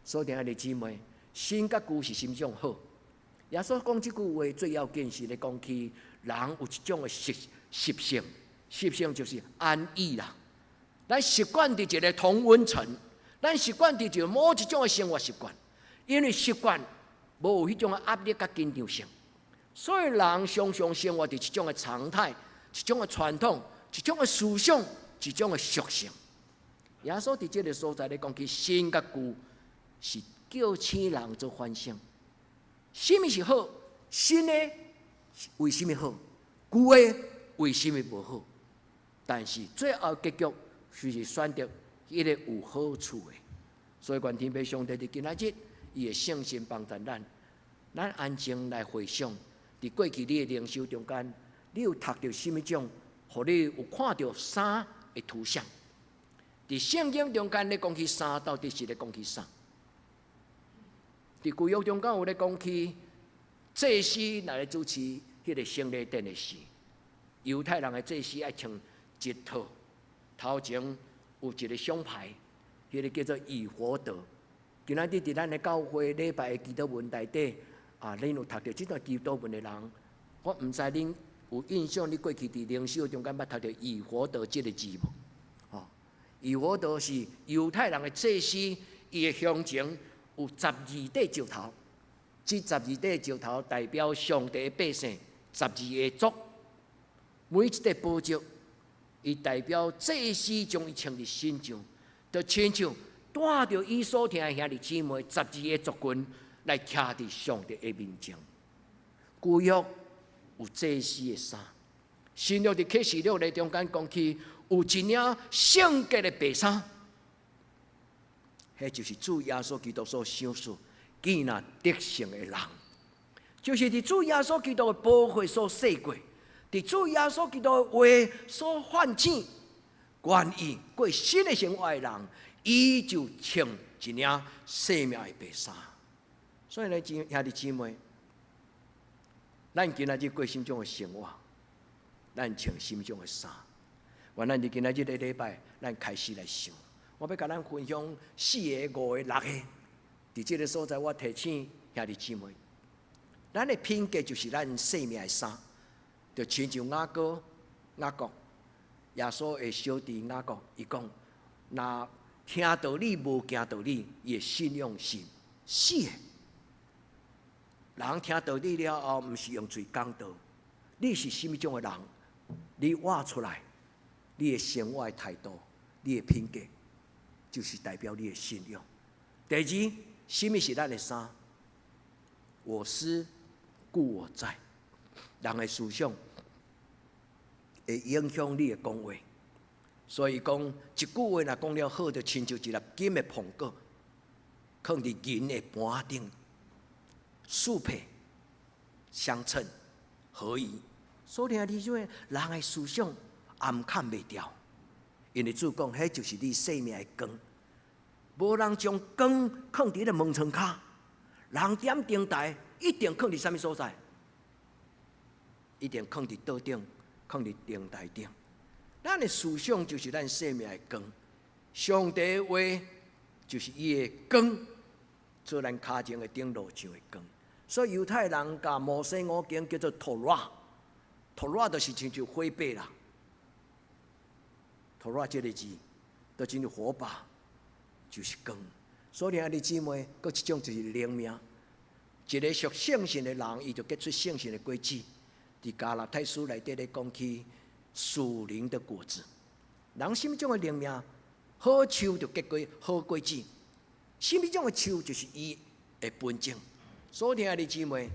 所以，兄弟姊妹，新佮舊是啥物種好？耶穌講這句話最要緊是咧講起人有一種的習性，習性就是安逸啦。咱習慣佇一個同溫層，咱習慣佇一個某一種的生活習慣，因為習慣無有彼種的壓力佮緊張性，所以人常常生活佇一種的常態、一種的傳統、一種的思想、一種的屬性。耶穌佇這個所在咧講起新佮舊，是叫醒人做反省。啥物是好？新的為啥物好？舊的為啥物無好？但是最後結局就是選擇彼個有好處的。所以，願天父上帝佇今仔日，伊的聖神幫助咱，咱安靜來回想，佇過去你的靈修中間，你有讀著啥物種，予你有看著衫的圖像？佇聖經中間咧講起衫，到底是咧講起啥？佇舊約中間有咧講起祭司來主持彼個聖禮典的時，猶太人的祭司愛穿一套，頭前有一個胸牌，彼個叫做以弗得。今仔日佇咱的教會禮拜的祈禱文內底，啊，恁有讀著這段祈禱文的人，我毋知恁有印象，你過去佇靈修中間捌讀著以弗得這個字無？吼，以弗得是猶太人的祭司，伊的胸前有十二塊石頭，這十二塊石頭代表上帝的百姓，十二個族，每一塊寶石，伊代表祭司將伊穿佇身上，就親像帶著伊所疼的兄弟姊妹十二個族群來徛佇上帝的面前。舊約有祭司的衫，新約佇啟示錄內中間講起有一領聖潔的白衫。彼就是主耶穌基督所賞賜、見若得勝的人，就是佇主耶穌基督的寶血所洗過，佇主耶穌基督的話所喚醒，願意過新的生活的人，伊就穿一領生命的白衫。所以呢，兄弟姊妹，咱今仔日過啥物種的生活，咱穿啥物種的衫。願咱佇今仔日這個禮拜，咱開始來想。我欲共咱分享四個、五個、六個，佇這個所在，我提醒兄弟姊妹，咱的品格就是咱生命的衫，就親像雅各、雅各，耶穌的小弟雅各，伊講：若聽道理無行道理，伊的信仰是死的。人聽道理了後，毋是用喙講道，你是啥物種的人？你活出來，你的生活的態度，你的品格，就是代表你的信仰。第二，啥物是咱的衫？我思故我在。人的思想會影響你的講話，所以講一句話若講了好，就親像一粒金的蘋果，囥佇銀的盤頂，速配相稱合宜。所以兄弟姊妹，人的思想暗崁袂牢，因為主講，彼就是你生命的光。無人將光囥佇咧門窗跤，人點燈台一定囥佇啥物所在？一定囥佇桌頂，囥佇燈台頂。咱的思想就是咱生命的光，上帝的話就是伊的光，做咱跤前的燈，路上的光。所以猶太人共摩西五經叫做托拉，托拉就是親像火把啦。托拉這個字，就親像火把，就是光。所以兄弟姊妹，閣一種就是靈命。一个屬聖神的人，伊就結出聖神的果子。佇加拉太書內底咧講起屬靈的果子。人啥物種的靈命，好樹就結果好果子。啥物種的樹就是伊的本性。所以兄弟姊妹，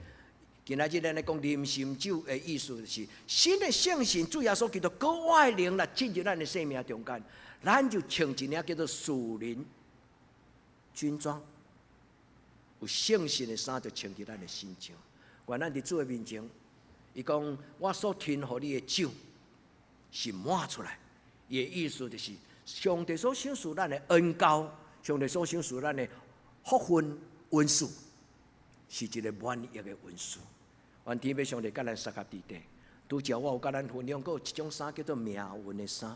今仔日咱咧講啉心酒的意思，就是新的聖神主耶穌基督閣外的靈來進入咱的生命中間，咱就穿一領叫做屬靈軍裝，有聖神的衫就穿佇咱的身上。願咱佇主的面前，伊講我所吞予你的酒是滿出來，伊的意思就是上帝所賞賜咱的恩膏，上帝所賞賜咱的福分恩賜，是一个滿溢的恩賜。願天父上帝佮咱相佮佇底。拄才我有佮咱分享過一種衫叫做命運的衫。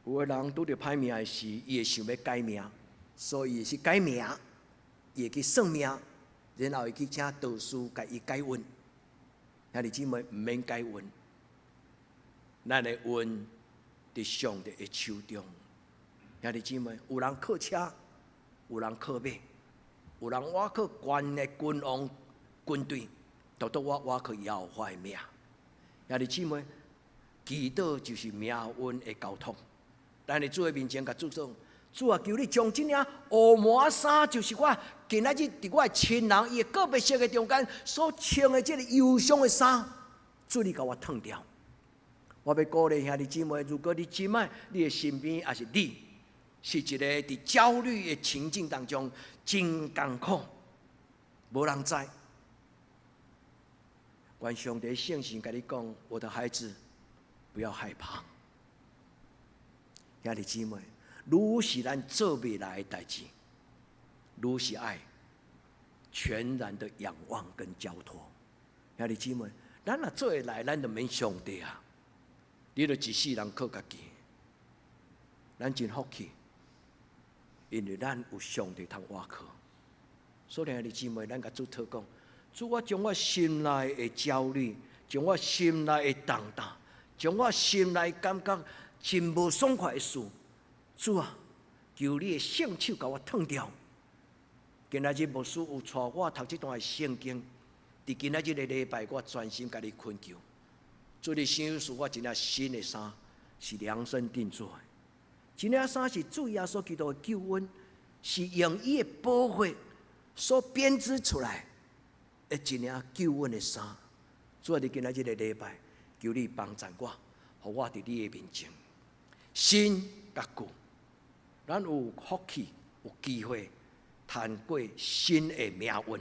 有的人拄著歹命的時，伊會想欲改命，所以是改名，伊會去算命，然後會去請道士共伊改運。兄弟姊妹，毋免改運，咱的運佇上帝的手中。兄弟姊妹，有人靠車，有人靠馬，有人倚靠懸的君王軍隊，獨獨我倚靠耶和華的名。兄弟姊妹，祈禱就是命運的交託。咱佇主的面前，共主講：主啊，求你將這領烏麻衫，就是我今仔日佇我的親人伊的告別式的中間所穿的這个憂傷的衫，主你共我脫掉。我欲鼓勵兄弟姊妹，如果你這擺你的身邊，抑是你，是一个佇焦慮的情境當中，真艱苦，無人知。願上帝聖神共你講，我的孩子，不要害怕。兄弟姊妹，愈是咱做袂來的代誌，愈是愛全然的仰望跟交託。兄弟姊妹，咱若做會來，咱就免上帝啊！你就一世人靠家己，咱真福氣，因為咱有上帝通倚靠。所以兄弟姊妹，咱共主禱告，主，我將我心內的焦慮，將我心內的重擔，將我心內感覺真無爽快的事，主啊，求你的聖手共我脫掉。今仔日牧師有帶我讀這段的聖經，佇今仔日的禮拜，我專心共你懇求，主你賞賜我一領新的衫，是量身定做的。這領衫是主耶穌基督的救恩，是用伊的寶血所編織出來的一領救恩的衫。主啊，佇今仔日的禮拜，求你幫贊我，予我佇你的面前，新佮舊，咱有福氣，有機會談過新的命運。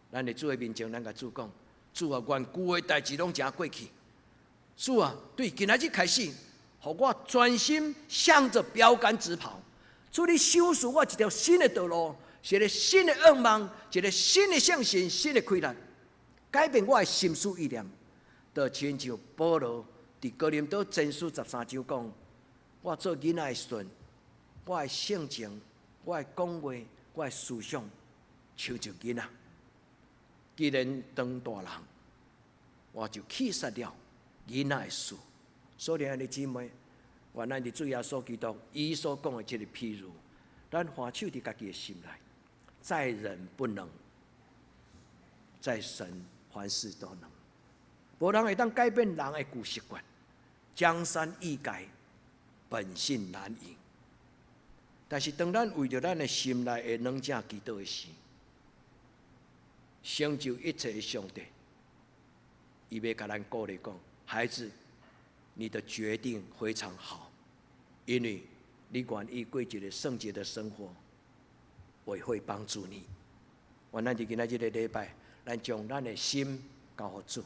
咱佇主的面前，咱共主講：主啊，願舊的代誌攏成過去。主啊，對今仔日開始，予我專心向著標杆直跑。主，你賞賜我一條新的道路，一个新的願望，一个新的信心，新的氣力，改變我的心思意念。就親像保羅佇哥林多前書13章講：我做囡仔的時陣，我的性情、我的講話、我的思想，親像囡仔。既然當大人，我就棄殺了囡仔的事。所以兄弟姊妹，願咱佇主耶穌基督伊所講的這个譬喻，咱看守佇家己的心內，在人不能，在神凡事都能。無人會當改變人的舊習慣，江山易改，本性難移。但是當咱為著咱的心內的軟正祈禱的時，成就一切的上帝，伊欲共咱鼓勵講：孩子，你的決定非常好，因為你願意過一个聖潔的生活，我會幫助你。願咱佇今仔這个禮拜，咱將咱的心交予主。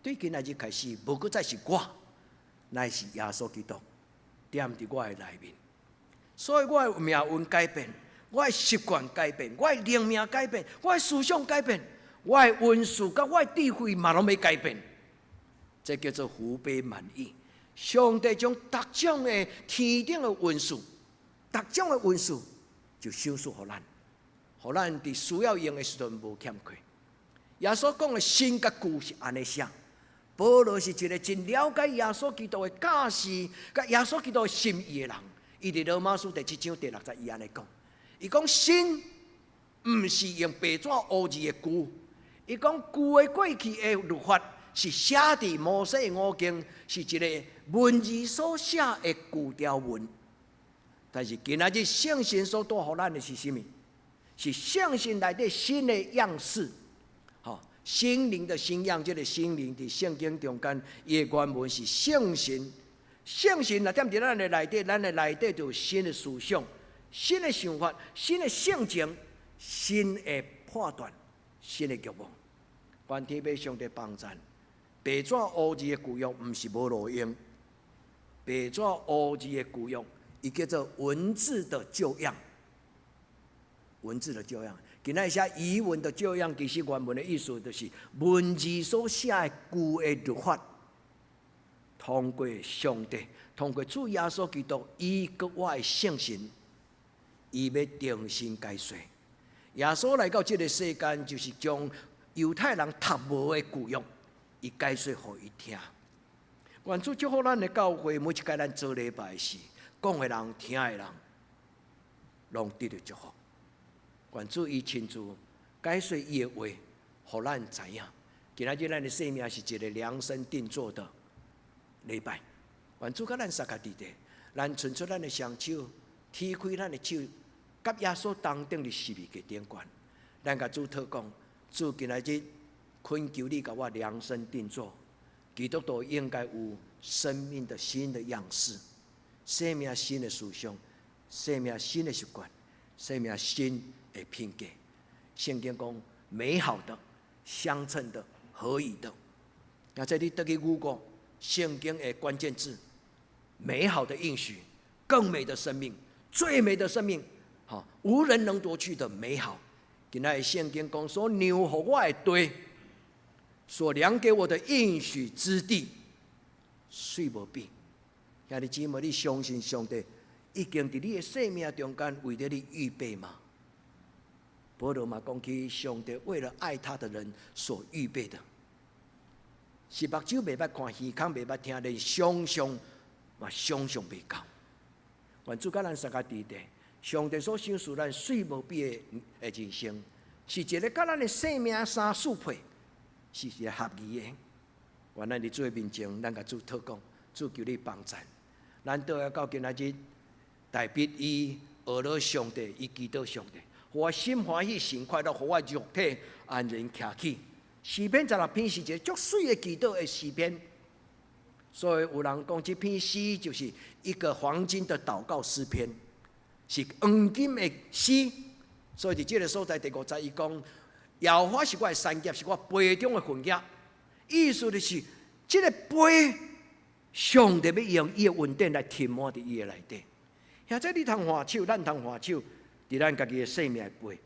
對今仔日開始，無閣再是我，乃是耶穌基督踮佇我的內面。所以我的命運改變，我的習慣改變，我的靈命改變，我的思想改變，我的恩賜佮我的智慧嘛攏欲改變。這叫做福杯滿溢。上帝將逐種的天頂的恩賜，逐種的恩賜就賞賜予咱，予咱佇需要用的時陣無欠缺。耶穌講的新佮舊是按呢寫。保羅是一个真了解耶穌基督的教示，佮耶穌基督的心意的人。伊佇羅馬書第七章第六節，伊按呢講，伊講新毋是用白紙烏字的舊，伊講舊的過去的律法是寫佇摩西五經，是一个文字所寫的舊條文。但是今仔日聖神所帶予咱的是啥物？是聖神內底新的樣式，吼，心靈的新樣，這个心靈佇聖經中間，伊的原文是聖神。聖神若踮佇咱的內底，咱的內底就有新的思想、新的想法、新的性情、新的判斷、新的慾望。願天父上帝幫贊。白紙烏字的舊約毋是無路用，白紙烏字的舊約，伊叫做文字的舊樣。文字的舊樣，今仔寫儀文的舊樣，其實原文的意思就是文字所寫的舊的律法。通過上帝，通過主耶穌基督，伊閣我的聖神，伊欲重新解說。耶穌來到這个世間，就是將猶太人讀無的舊約，伊解說予伊聽。願主祝福咱的教會，每一擺咱做禮拜時，講的人、聽的人，攏得著祝福。願主伊親自解說伊的話，予咱知影。今仔日咱的生命是一个量身定做的禮拜，願主佮咱相佮佇咧，咱伸出咱的雙手，提開咱的手，佮耶穌同釘佇十字架頂懸。咱共主禱告，主今仔日懇求你共我量身定做，基督徒應該有生命的新的樣式，生命新的思想，生命新的習慣，生命新的品格。聖經講美好的、相稱的、合宜的。那這裡得去五個聖經的關鍵字：美好的應許、更美的生命、最美的生命，好，無人能奪去的美好。今仔日聖經講所量予我的地，所量給我的應許之地，媠無比。兄弟姊妹，你相信上帝已經佇你的生命中間為著你預備嗎？保羅嘛講起，上帝為了愛他的人所預備的，是目睭袂捌看，耳孔袂捌聽，連想象嘛想象袂到。願主佮咱相佮佇咧，上帝所賞賜咱媠無比的人生，是一个佮咱的生命相適配，是一个合宜的。願咱佇主的面前，咱共主禱告，主求你幫贊。咱倒來到今仔日，大衛伊學了上帝，伊祈禱上帝，予我心歡喜，神快樂，予我肉體安然徛起。詩篇十六篇是一个足媠的祈禱的詩篇，所以有人講這篇詩就是一個黃金的禱告詩篇，是黃金的詩。所以佇這个所在第五節，伊講：耶和華是我的產業，是我杯中的份額。意思就是這个杯，上帝欲用伊的恩典來填滿佇伊的內底。現在你通換手，咱通換手，佇咱家己的生命的杯，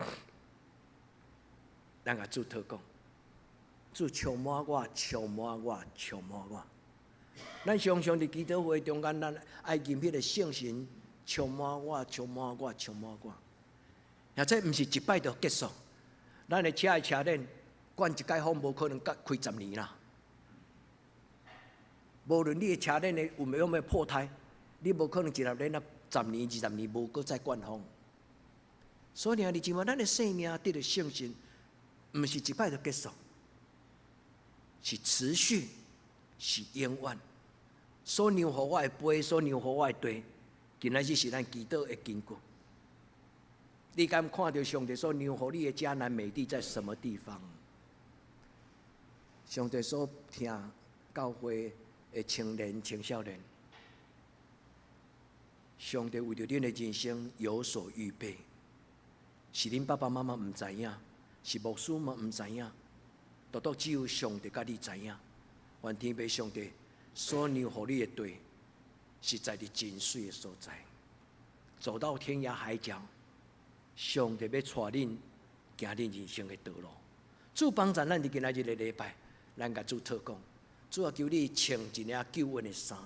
咱共主禱告。主充滿我，充滿我，充滿我。咱常常佇祈禱會中間，咱愛認彼個聖神充滿我，充滿我，充滿我。而這毋是一擺就結束。咱的車的車輪，灌一擺風，無可能閣開十年啦。無論你的車輪的有無有破胎，你無可能一粒輪啊十年、二十年無閣再灌風。所以，兄弟姊妹，咱的生命得著聖神，毋是一擺就結束。是持續，是永遠。所量予我的杯，所量予我的地，今仔日是咱祈禱的根據。你敢看著上帝所量予你的迦南美地在什麼地方？上帝所疼教會的青年、青少年，上帝為著恁的人生有所預備，是恁爸爸媽媽毋知影，是牧師嘛毋知影。獨獨只有上帝佮你知影，願天父上帝所量予你的地，實在是真媠的所在。走到天涯海角，上帝欲帶恁行恁人生的道路。主幫助咱佇今仔日的禮拜，咱共主禱告，主啊，求你穿一領救恩的衫。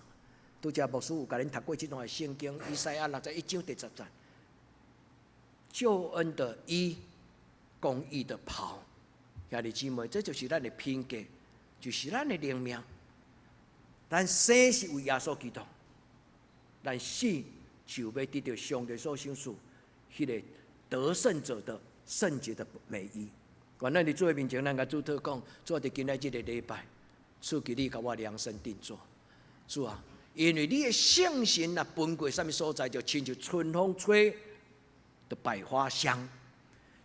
拄才牧師有共恁讀過這段的聖經，以賽亞61章第10節，救恩的衣，公義的袍。兄弟姊妹，這就是咱的品格，就是咱的靈命。咱生是為耶穌基督，咱死就欲得著上帝所賞賜彼个得勝者的聖潔的美衣。願咱佇主的面前，咱共主禱講，主啊，佇今仔這个禮拜，主求你共我量身定做，主啊，因為你的聖神若奔過啥物所在，就親像春風吹，就百花香。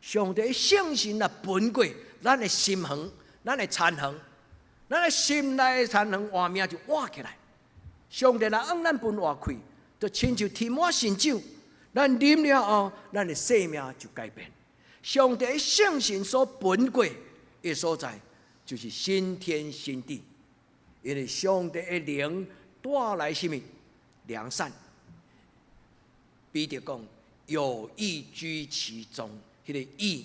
上帝聖神若奔過，咱的心房，咱的田園，咱的心內的田園活命就活起來。上帝若向咱分活氣，就親像提滿新酒，咱啉了後，咱的生命就改變。上帝聖神所奔過的所在，就是新天新地。因為上帝的靈帶來啥物良善。彼得講有義居其中，彼个義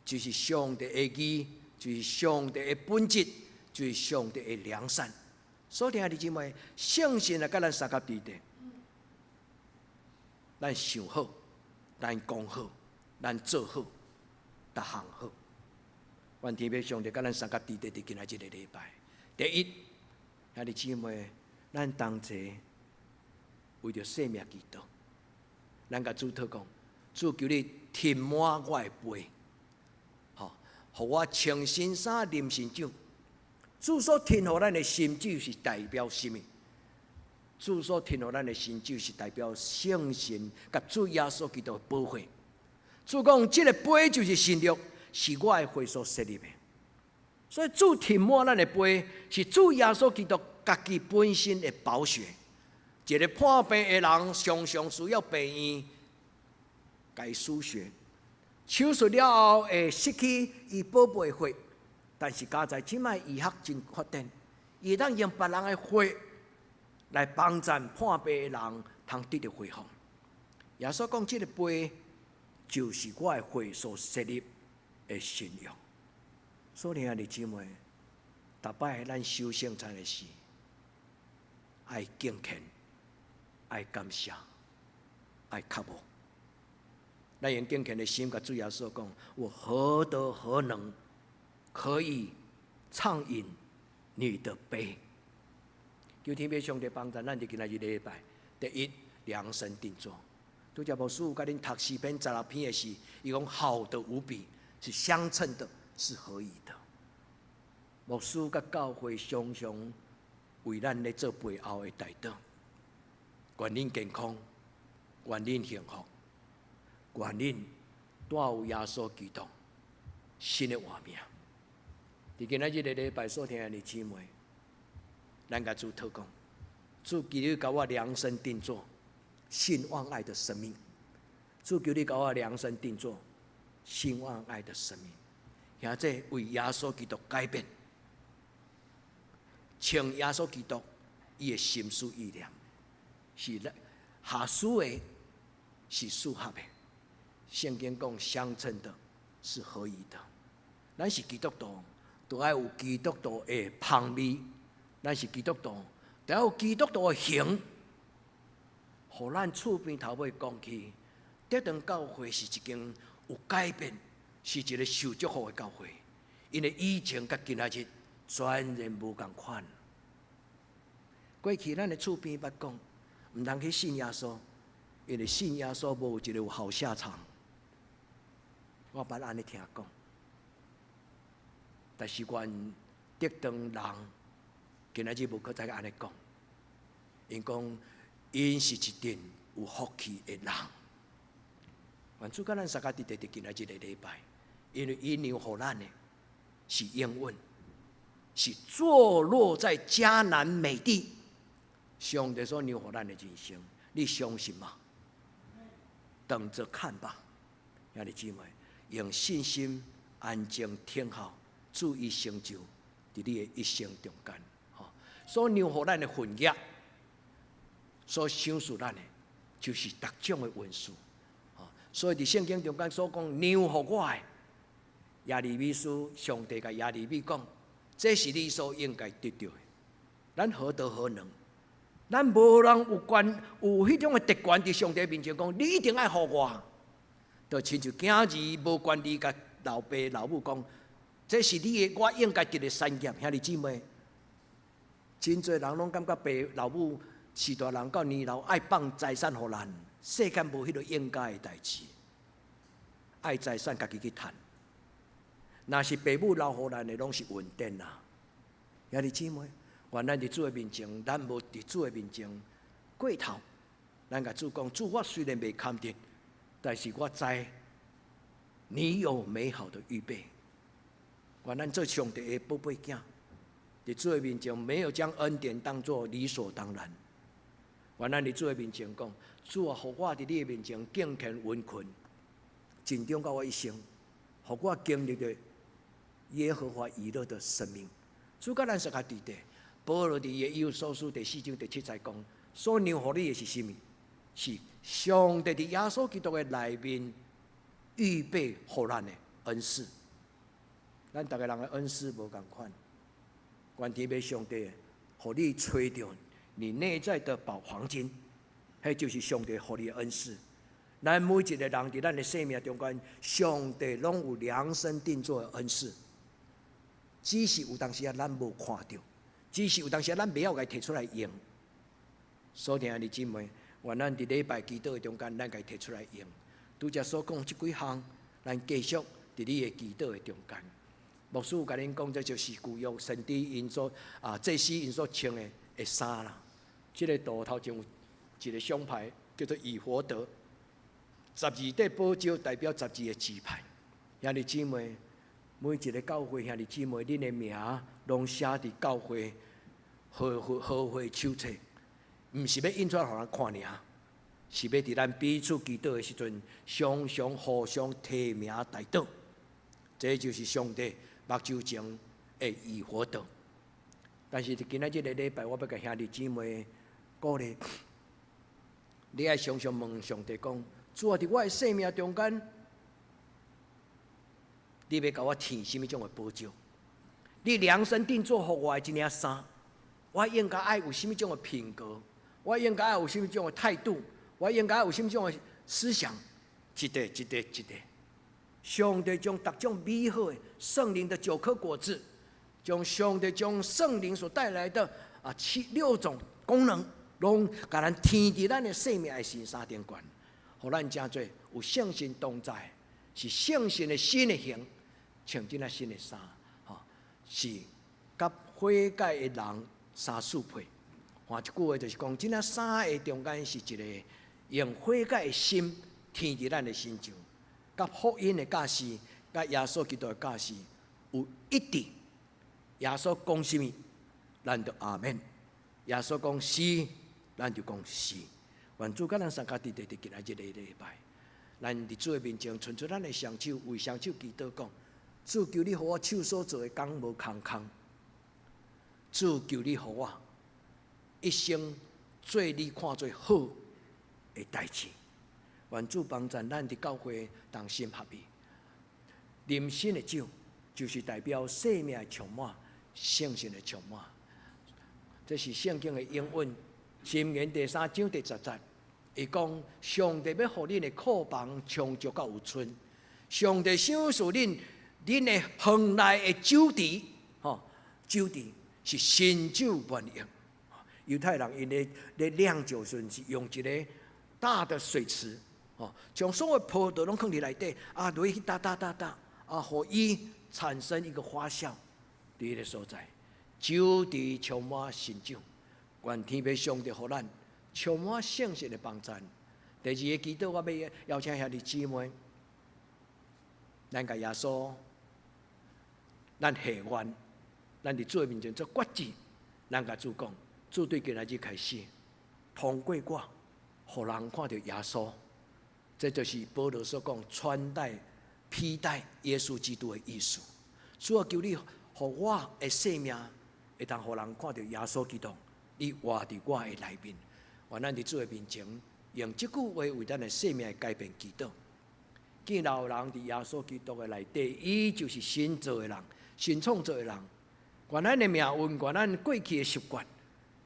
就是上帝的義，就是上帝的本質，就是上帝的良善。所以兄弟姊妹，聖神來佮咱相佮佇咧，咱想好，咱講好，咱做好，逐項好。願天父上帝佮咱相佮佇咧，佇今仔這个禮拜。第一，兄弟姊妹，咱同齊為著生命祈禱，咱共主禱講，主求你填滿我的杯，吼，予我穿新衫、啉新酒。主所添予咱的新酒是代表啥物？主所添予咱的新酒是代表聖神佮主耶穌基督的寶血。主講，這个杯就是新約，是我的血所設立的。所以主填滿咱的杯，是主耶穌基督家己本身的寶血。一个破病的人，常常需要病院共伊輸血，手術了後會失去伊寶貝的血，但是佳哉這擺醫學真發展，伊會當用別人的血來幫助破病的人，通得著恢復。耶穌講，這个杯就是我的血所設立的新約。所以兄弟姊妹，逐擺咱守聖餐的時，愛敬虔，愛感謝，愛渴慕。咱用敬虔的心，共主耶穌講：我何德何能，可以暢飲你的杯？求天父上帝幫助咱，佇今仔日禮拜，第一量身定做。拄才牧師有共恁讀詩篇16篇的時，伊講好的無比，是相稱的，是合宜的。牧師佮教會常常為咱咧做背後的代禱，願恁健康，願恁幸福，願恁帶有耶穌基督新的活命。佇今仔日个禮拜所聽的姊妹，咱共主禱講，主求你共我量身定做信望愛的生命。主求你共我量身定做信望愛的生命，兄弟為耶穌基督改變，像耶穌基督伊的心思意念，是合適的，是適合的。聖經講相稱的，是合宜的。咱是基督徒，都愛有基督徒的芳味；咱是基督徒，都愛有基督徒的形。予咱厝邊頭尾講起，德堂教會是一間有改變，是一个受祝福的教會。因為以前佮今仔日全然無仝款。過去咱的厝邊捌講，毋通去信耶穌，因為信耶穌無一个有好下場。我捌按呢聽講，但是願德堂人今仔日無閣再按呢講，𪜶講𪜶是一陣有福氣的人。願主佮咱相佮佇佇今仔這个禮拜，因為伊讓予咱的是應允，是坐落在迦南美地。上帝所讓予咱的人生，你相信嗎？等著看吧，兄弟姊妹，用信心安靜聽候，主伊成就佇你的一生中間。吼，所讓予咱的份額，所賞賜咱的，就是逐種的恩賜。所以佇聖經中間所講，讓予我的耶利米書，上帝共耶利米講，這是你所應該得著的。咱何德何能？咱無人有權有彼種的特權，佇上帝面前講，你一定愛予我。就親像囝兒無權利共老爸老母講，這是你的，我應該得的產業。兄弟姊妹，真濟人攏感覺爸老母飼大人到年老愛放財產予咱。世間無彼个應該的代誌，愛財產家己去趁。若是爸母留予咱的，攏是恩典啊！兄弟姊妹，願咱佇主的面前，咱無佇主的面前過頭。咱共主講，主，我雖然袂堪得，但是我知你有美好的預備。願咱做上帝的寶貝囝，佇主的面前，沒有將恩典當作理所當然。願咱佇主的面前講，主啊，予我佇你的面前敬虔殷勤，盡忠到我一生，予我經歷著耶和華以勒的生命。主佮咱相佮佇咧，保羅佇以弗所書第四章第七節講，所量予你的是啥物？是上帝佇耶穌基督的內面預備予咱的恩賜。咱逐个人的恩賜無仝款，願天父上帝予你揣著你內在的寶黃金，彼就是上帝予你的恩賜。咱每一個人佇咱的生命中間，上帝攏有量身定做的恩賜，只是有當時仔咱無看著，只是有當時仔咱袂曉共伊提出來用。所以兄弟姊妹，願咱佇禮拜祈禱的中間，咱共伊提出來用。拄才所講這幾項，咱繼續佇你的祈禱的中間。牧師有共恁講，這就是舊約先知𪜶所啊，祭司𪜶所穿的衫啦。這个圖頭前有一个胸牌，叫做以弗得。十二塊寶石代表十二个支派。兄弟姊妹，每一个教會兄弟姊妹，恁的名攏寫佇教會和會手冊，毋是欲印出來予人看爾，是欲佇咱彼此祈禱的時陣，常常互相提名代禱。這就是上帝目睭前的以弗得。但是佇今仔這个禮拜，我欲共兄弟姊妹鼓勵，你愛常常問上帝講：主啊，佇我的生命中間，你欲共我添啥物種的寶石？你量身定做予我的這領衫，我應該愛有啥物種的品格？我應該愛有啥物種的態度？我應該愛有啥物種的思想？一個一個一個，上帝將逐種美好的聖靈的九顆果子，將上帝將聖靈所帶來的七六種功能，攏共咱添佇咱的生命的新衫頂懸，予咱成做有聖神同在，是聖神的新的形，穿這領新的衫，吼，是佮悔改的人相適配。換一句話就是講，這領衫的中間是一个用悔改的心添佇咱的身上，佮福音的教示，佮耶穌基督的教示有一致。耶穌講啥物，咱就阿們；耶穌講是，咱就講是。願主佮咱相佮佇佇今仔這个禮拜，咱佇主的面前，伸出咱的雙手，為雙手祈禱講：主求你予我手所做的工無空空。主求你予我一生做你看做好的代誌。願主幫助咱佇教會同心合意。啉新的酒，就是代表生命的充滿，聖神的充滿。這是聖經的應允，箴言第三章第十節，伊講上帝欲予恁的庫房充足到有賰，上帝賞賜恁，恁的園內的酒池，吼，酒池是新酒滿溢。猶太人𪜶咧釀酒時是用一个大的水池，吼，將所有葡萄攏囥佇內底，落去打打打打，予伊產生一個發酵，佇彼个所在，酒池充滿新酒，願天父上帝予咱充滿聖神的幫助。第二个祈禱，我欲邀請兄弟姊妹，咱共耶穌，咱許願，咱佇主的面前做決志，咱共主講，主對今仔日開始，通過我，予人看著耶穌，這就是保羅所講穿戴披戴耶穌基督的意思。主啊，求你予我的生命會當予人看著耶穌基督，你活佇我的內面。願咱佇主的面前，用這句話為咱的生命的改變祈禱。既然有人佇耶穌基督的內底，伊就是新造的人，新創造的人。願咱的命運，願咱過去的習慣、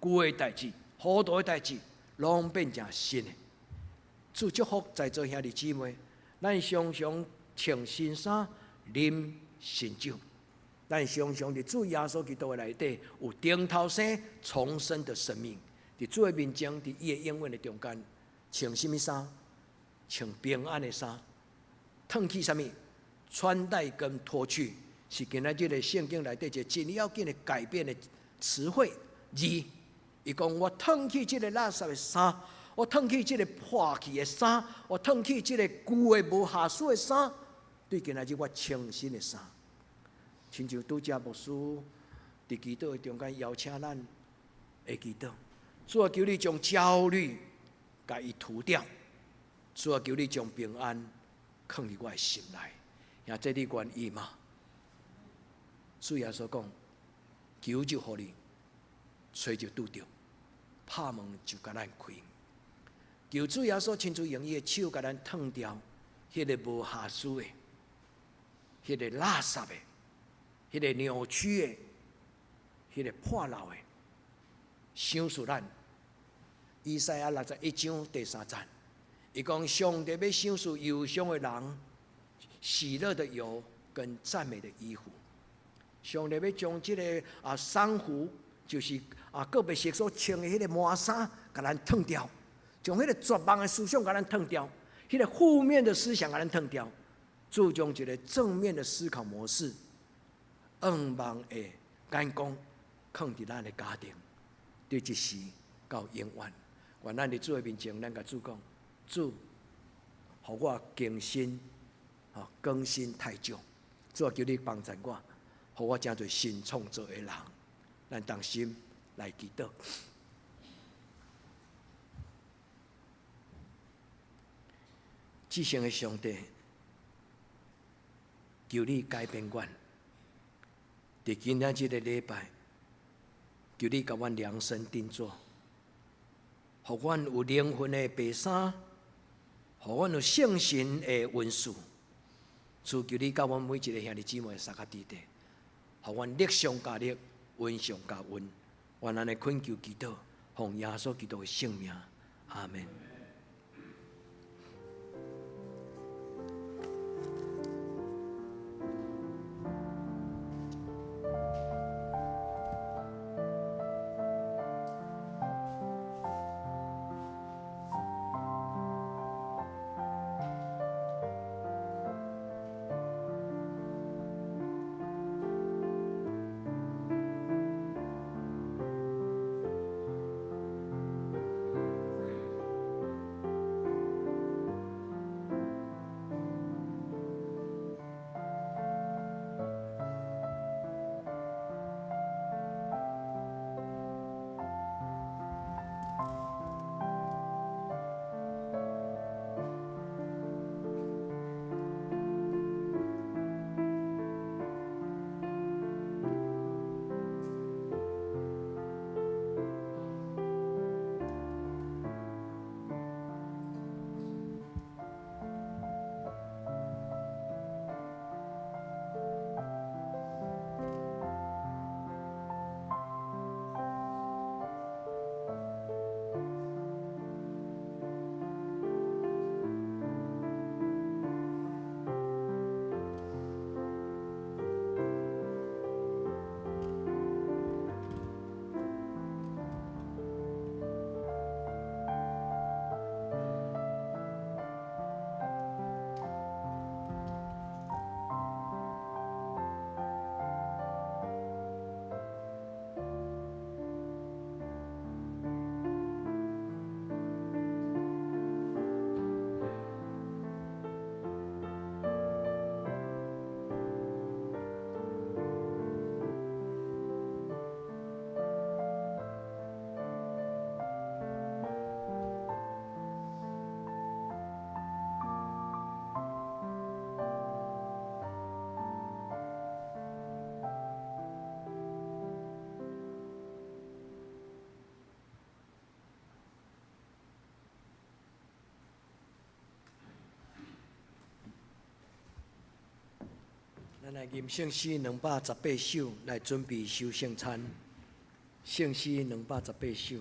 舊的代誌、糊塗的代誌，攏變成新的。主祝福在座兄弟姊妹，咱常常穿新衫、啉新酒。咱常常佇主耶穌基督的內底有重頭生、重生的生命。佇主的面前，佇伊的應允的中間，穿啥物衫？穿平安的衫。褪去啥物？穿戴跟脫去，是今仔日的聖經內底一个真要緊的改變的詞彙字。伊講我褪去這個垃圾的衫，我褪去這個破去的衫，我褪去這個舊的無瑕疵的衫，對今仔日我穿新的衫。親像拄才牧師佇祈禱的中間邀請咱會祈禱，主啊，求你將焦慮共伊除掉，主啊，求你將平安囥佇我的心內。兄弟，你願意嗎？主耶穌講，求就予你，揣就拄著，拍門就共咱開。求主耶穌親自用伊的手共咱褪掉，彼个無瑕疵的，彼个垃圾的，彼个扭曲的，彼个破漏的，賞賜咱。以賽亞61章第3節，伊講上帝欲賞賜憂傷的人，喜樂的油跟讚美的衣服。上帝欲將這个喪服，就是告別式所穿的彼个麻衫，共咱褪掉，將彼个絕望的思想共咱褪掉，彼个負面的思想共咱褪掉，注重一个正面的思考模式，向望的眼光，囥佇咱的家庭，對這時到永遠。願咱佇主的面前，咱共主講，主，予我更新，更新太少。主啊，求你幫助我，予我成做新創造的人。咱同心來祈禱。至聖的上帝，求你改變阮。佇今仔這個禮拜，求你共阮量身定做，予阮有靈魂的白衫，予阮有聖神的恩賜。主求你佮阮每一个兄弟姊妹相佮弟弟，予阮力上加力，恩上加恩。願按呢懇求祈禱，奉耶穌基督的聖名，阿門。咱來吟聖詩218首來準備守聖餐。聖詩218首。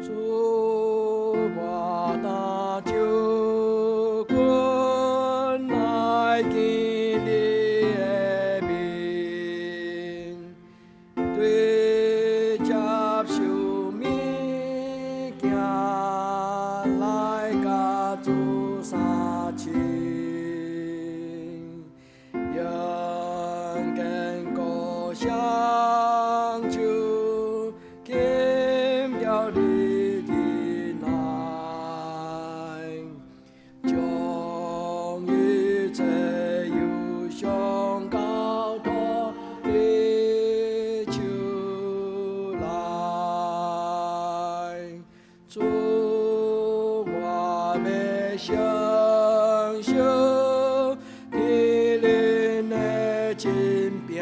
主，我若千古相守，紧牢你的爱，將一切憂傷交託你手內，主，我欲承受天靈的真餅，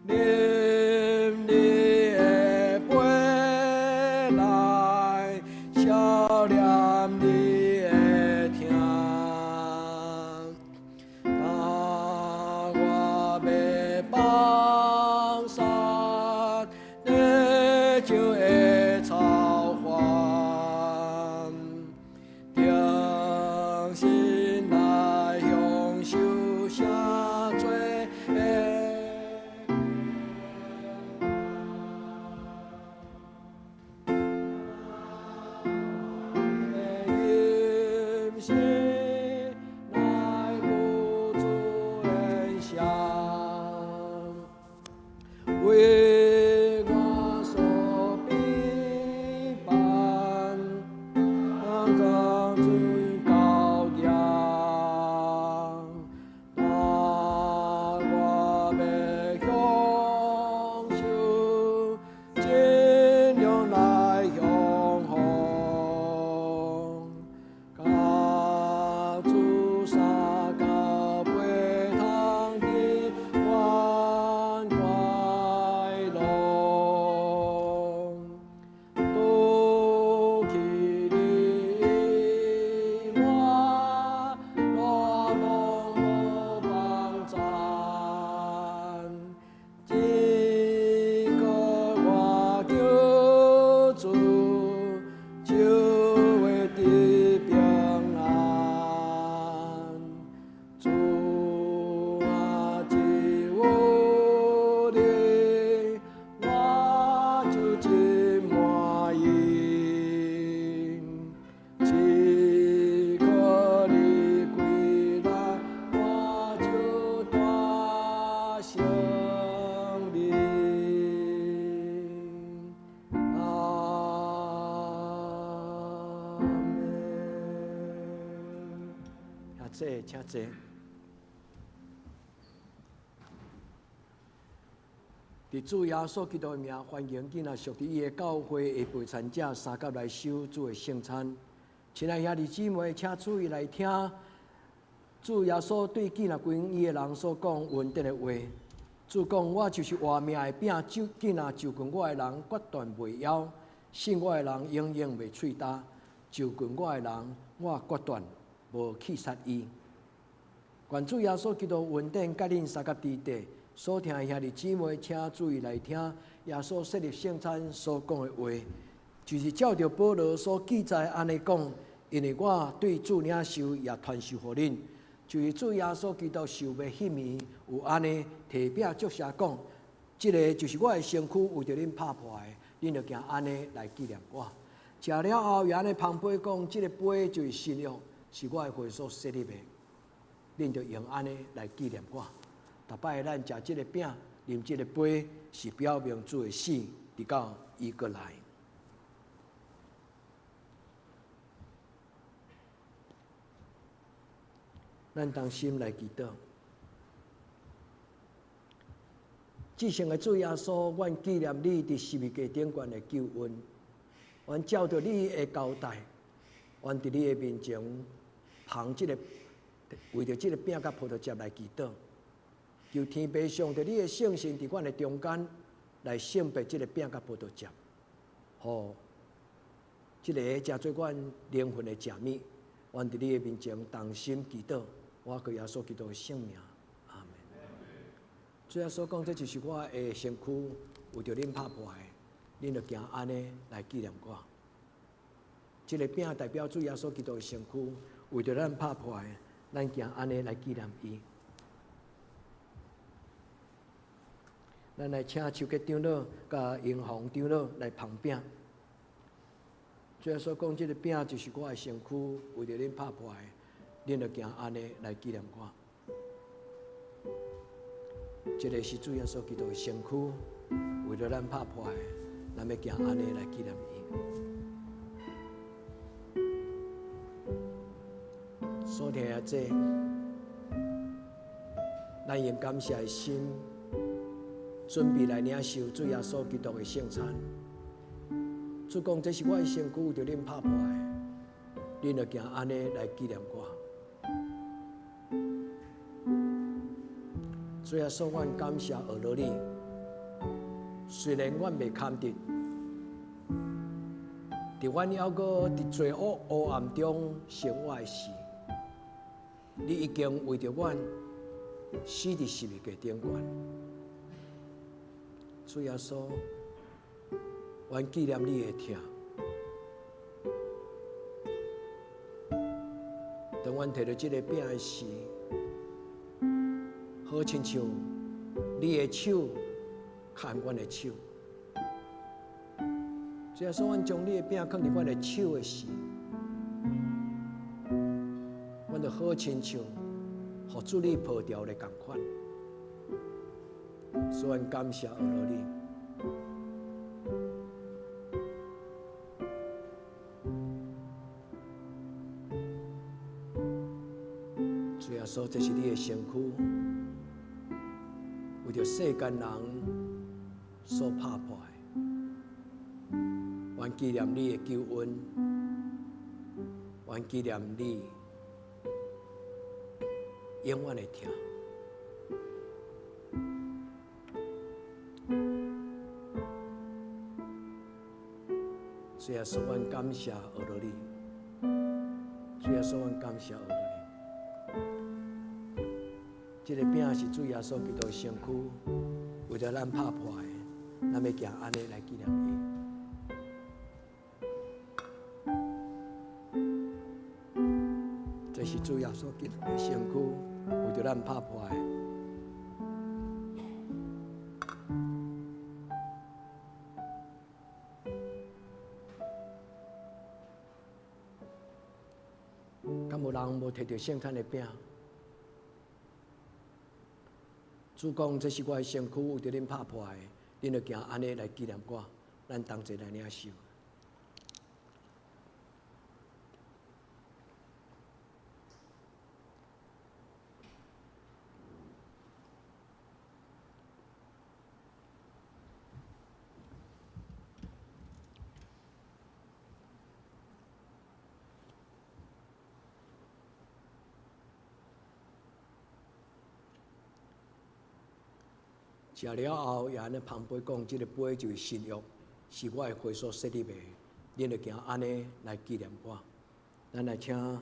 啉你的杯來消念你的疼。但我欲放殺，你就會償還。重新來享受聖罪的飲食來付主恩賞，為我所備辦，當主羔羊，但我欲享受，盡量來享福，佮主三到八通得願快樂，除去你以外，我攏無幫贊。這個我求主，就會得平安。主啊，只有你，我就真滿意。只可你歸來，我就大勝利。阿們。請坐，請坐。佇主耶穌基督的名，歡迎囝仔屬佇伊的教會的陪餐者相佮來守主的聖餐。親愛兄弟姊妹，請注意來聽主耶穌對囝仔歸伊的人所講恩典的話。主講：我就是活命的餅，就囝仔就近我的人，決斷袂枵；信我的人，永遠袂喙焦。就近我的人，我決斷無棄殺伊。願主耶穌基督恩典佮恁相佮佇底。所聽的兄弟姊妹，請注意來聽耶穌設立聖餐所講的話，就是照著保羅所記載按呢講，因為我對主領受，也傳授予恁，就是主耶穌基督受賣彼暝，有按呢提餅祝謝講，這个就是我的身軀，為著恁拍破的，恁著行按呢來紀念我。食了後，又按呢捧杯講，這个杯就是新約，是我的血所設立的，恁著用按呢來紀念我。逐擺咱食這个餅、啉這个杯，是表明主的死，直到伊閣來。咱同心來祈禱。至聖的主耶穌，阮紀念你佇十字架頂懸的救恩，阮照著你的交代，阮佇你的面前，捧這个為著這个餅佮葡萄汁來祈禱。求天父上帝，你的聖神佇阮的中間來聖別這个餅佮葡萄汁，予這个成做阮靈魂的食物。阮佇你的面前同心祈禱，我靠耶穌基督的聖名，阿們。主耶穌講，這就是我的身軀，為著恁拍破的，恁著行按呢來紀念我。這个餅代表主耶穌基督的身軀，為著咱拍破的，咱行按呢來紀念伊。咱來請手結長老佮英雄長老來捧餅。主耶穌講，這个餅就是我的身軀，為著恁拍破的，恁著行按呢來紀念我。這个是主耶穌基督的身軀，為著咱拍破的，咱欲行按呢來紀念伊。所聽的這，咱用感謝的心，準備來領受主耶穌基督的聖餐。主講：這是我的身軀，為著恁拍破的，恁著行按呢來紀念我。主耶穌，阮感謝阿羅你。雖然阮袂堪得，佇阮猶閣佇罪惡黑暗中生活的時，你已經為著阮死佇十字架頂懸。主耶穌，阮紀念你的疼。當阮提著這个餅的時，好親像你的手牽阮的手。主耶穌，阮將你的餅囥佇阮的手的時，阮就好親像予主你抱牢的仝款。所以，阮感謝阿羅你。主耶穌，這是你的身軀，為著世間人所拍破的。阮紀念你的救恩，阮紀念你永遠的疼。主耶穌，阮感謝阿羅你。主耶穌，阮感謝阿羅你。這个餅是主耶穌基督的身軀，為著咱拍破的，咱欲行按呢來紀念伊。這是主耶穌基督的身軀，為著咱拍破的。敢有人無提著聖餐的餅？主講：這是我的身軀，為著恁拍破的，恁著行按呢來紀念我。咱同齊來領受。食了後，也按呢捧杯講：這个杯就是新約，是我的血所設立的，恁著行按呢來紀念我。咱來請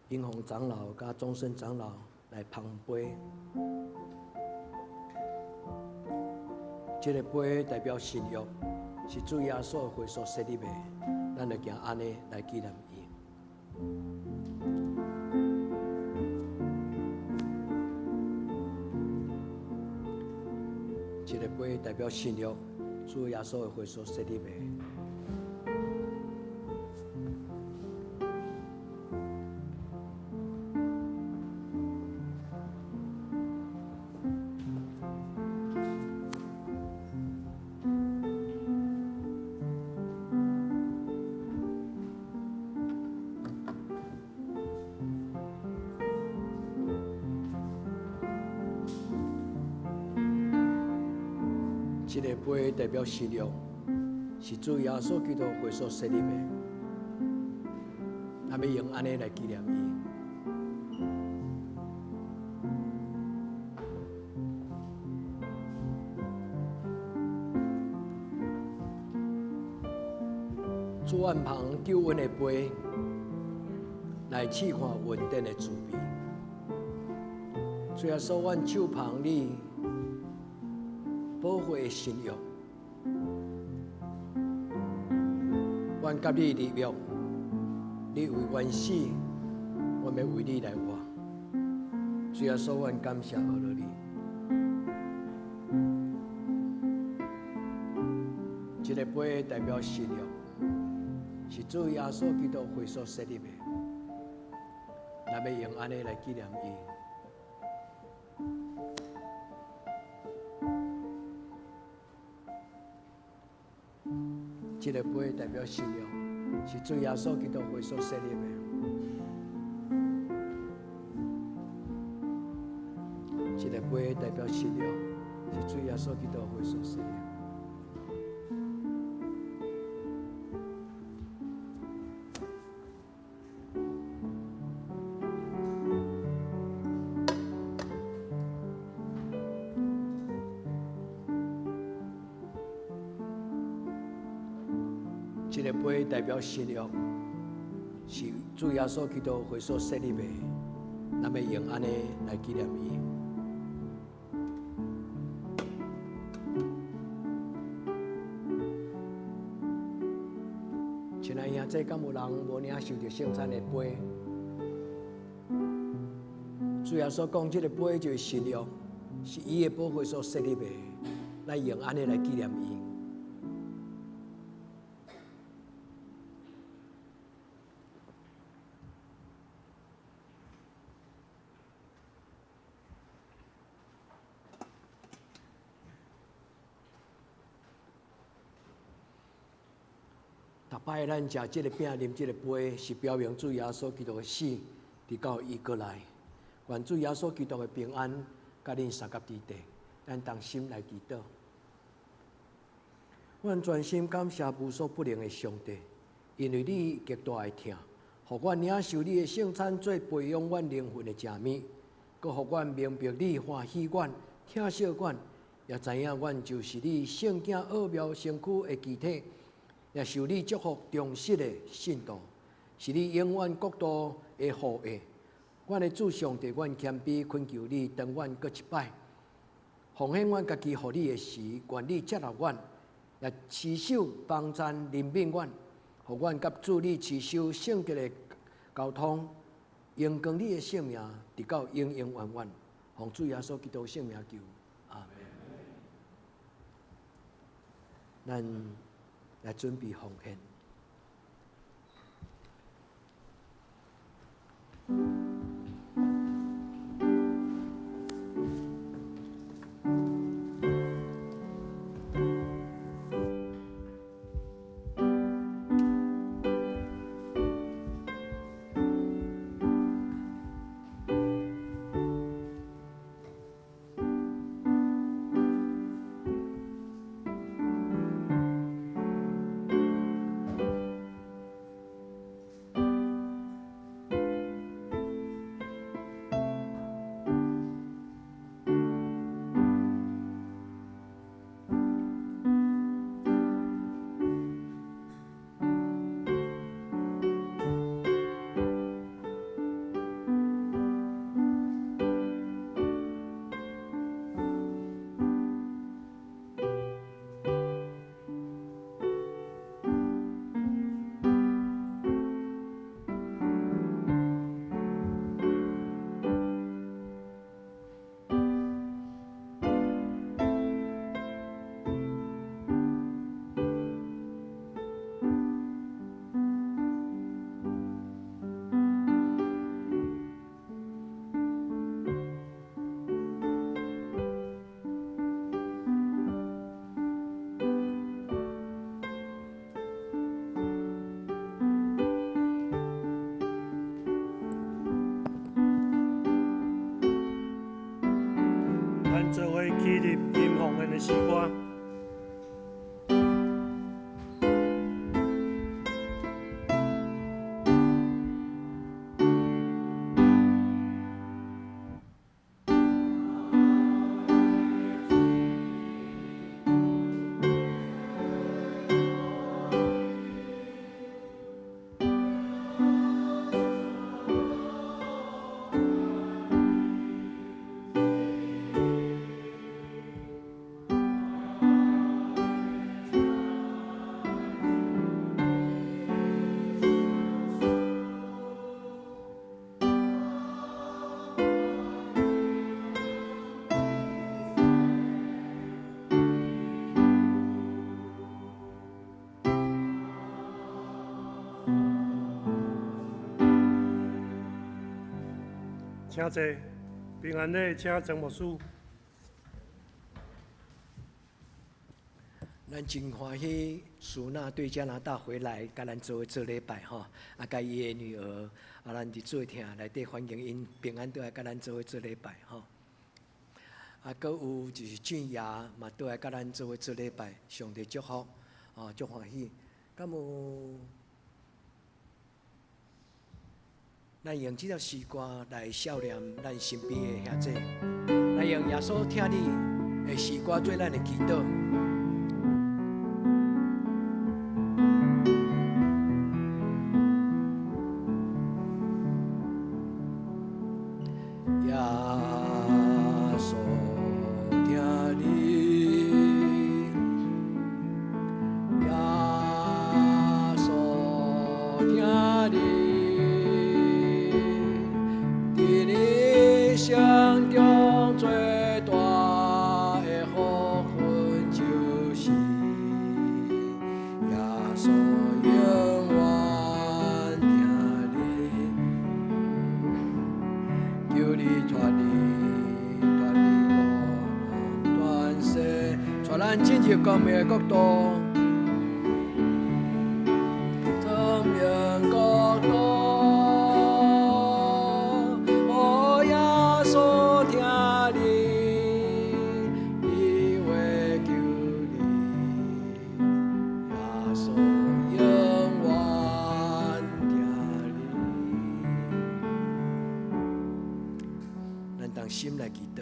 英宏長老佮終身長老來捧杯。這个杯代表新約，是主耶穌的血所設立的，咱著行按呢來紀念伊。這个杯代表新約，主耶穌的血所設立的。這个杯代表新約，是主耶穌基督血所設立的。咱欲用按呢來紀念伊。主按捧救恩的杯，來試看恩典的滋味。主耶穌，阮手捧你寶血的新約，阮佮你立約，你為阮死，阮欲為你來活。主耶穌，阮感謝阿羅你。這个杯代表新約，是主耶穌基督血所設立的，咱欲用按呢來紀念伊。這个杯代表新約，是主耶穌基督血所設立的。這个杯代表新約，是主耶穌基督血所設立。這个杯代表新約，是主耶穌基督血所設立的，咱欲用按呢來紀念伊。親愛兄弟，敢有人無領受著聖餐的杯？主耶穌講，這个杯就是新約，是伊的寶血所設立的，咱用按呢來紀念伊。逐擺咱食這个餅、啉這个杯，是表明主耶穌基督的死，直到伊閣來。願主耶穌基督的平安，佮恁相佮佇底，咱同心來祈禱。阮全心感謝無所不能的上帝，因為你極大的疼，予阮領受你的聖餐做培養阮靈魂的食物，閣予阮明白你歡喜阮、疼惜阮，也知影阮就是你聖囝奧妙身軀的肢體。也受你祝福忠實的信徒，是你永遠國度的後裔。阮的主上帝，阮謙卑懇求你，當阮閣一擺奉獻阮家己予你的時，願你接納阮，也持守幫贊憐憫阮，予阮佮主你持守聖潔的交通，榮光你的聖名，直到永永遠遠。奉主耶穌基督聖名求，阿們。咱來準備奉獻。咱做伙起立吟奉獻的詩歌。請坐，平安禮，請曾牧師。咱真歡喜，蘇娜對加拿大回來，佮咱做伙做禮拜吼，啊，佮伊的女兒，啊，咱佇做廳內底歡迎𪜶平安倒來佮咱做伙做禮拜吼。啊，閣有就是俊雅嘛，倒來佮咱做伙做禮拜，上帝祝福，啊，足歡喜。敢有？咱用這條詩歌來孝念咱身邊的兄弟，來用耶穌疼你的詩歌做咱的祈禱。耶穌疼你，耶穌疼你，佇你生中最大的福分就是耶穌永遠疼你，求你脫離脫離大難世，帶咱進入光明的國度。光明國度，哦，耶穌疼你，伊會救你，耶穌永遠疼你。咱同心來祈禱，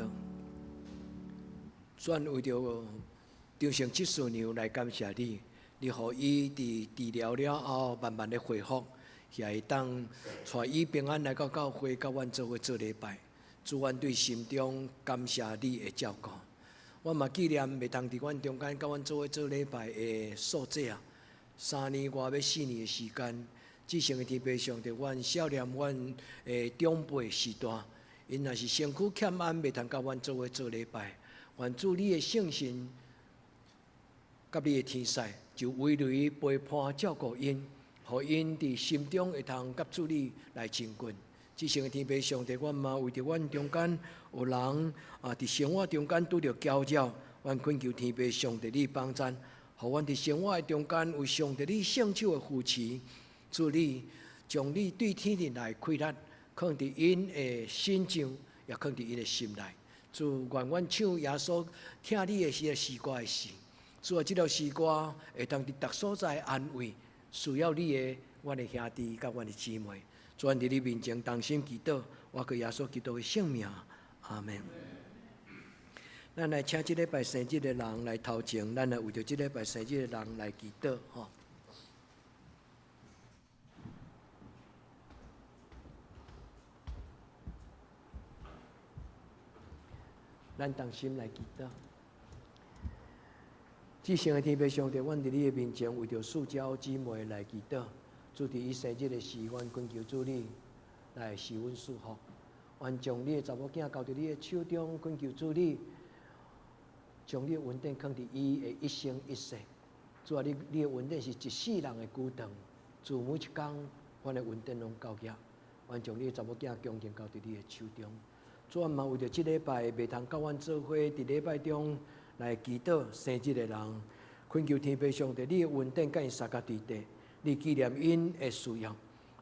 主為著張成執事娘來感謝你，你予伊佇治療了後慢慢的恢復，也會當帶伊平安來到教會，佮阮做伙做禮拜。主，阮對心中感謝你的照顧。我嘛紀念袂通佇阮中間佮阮做伙做禮拜的素姐啊，3年外欲4年的時間，至聖的天父上帝，阮少年阮的長輩時代，𪜶若是身軀欠安，袂通佮阮做伙做禮拜。願主你的聖神佮你的天使，就圍圍陪伴照顧𪜶，予𪜶佇心中會通佮主你來親近。至聖的天父上帝，阮嘛為著阮中間有人啊，佇生活中間拄著攪擾，阮懇求天父上帝你幫贊，予阮佇生活的中間有上帝你聖手的扶持，主你將你對天頂來氣力，放佇𪜶的身上，也放佇𪜶的心內。主願阮唱耶穌疼你的這个詩歌的時，主啊，這條詩歌會當佇逐所在安慰需要你的阮的兄弟佮阮的姊妹。主，阮佇你面前同心祈禱，我靠耶穌基督的聖名，阿門。咱來請這禮拜生日的人來頭前，咱來為著這禮拜生日的人來祈禱，吼。咱同心來祈禱。至聖的天父上帝，阮佇你的面前為著素嬌姊妹來祈禱。主佇伊生日的時，阮懇求主你來賜阮祝福。願將你的查某囝交佇你的手中，懇求主你將你的恩典囥佇伊的一生一世。主啊，你的恩典是一世人的久長。主每一工，阮的恩典攏夠額。願將你的查某囝恭敬交佇你的手中。主啊，嘛為著這禮拜袂通佮阮做伙佇禮拜中來祈禱生日的人，懇求天父上帝，你的恩典佮𪜶相佮對地，你紀念𪜶的需要。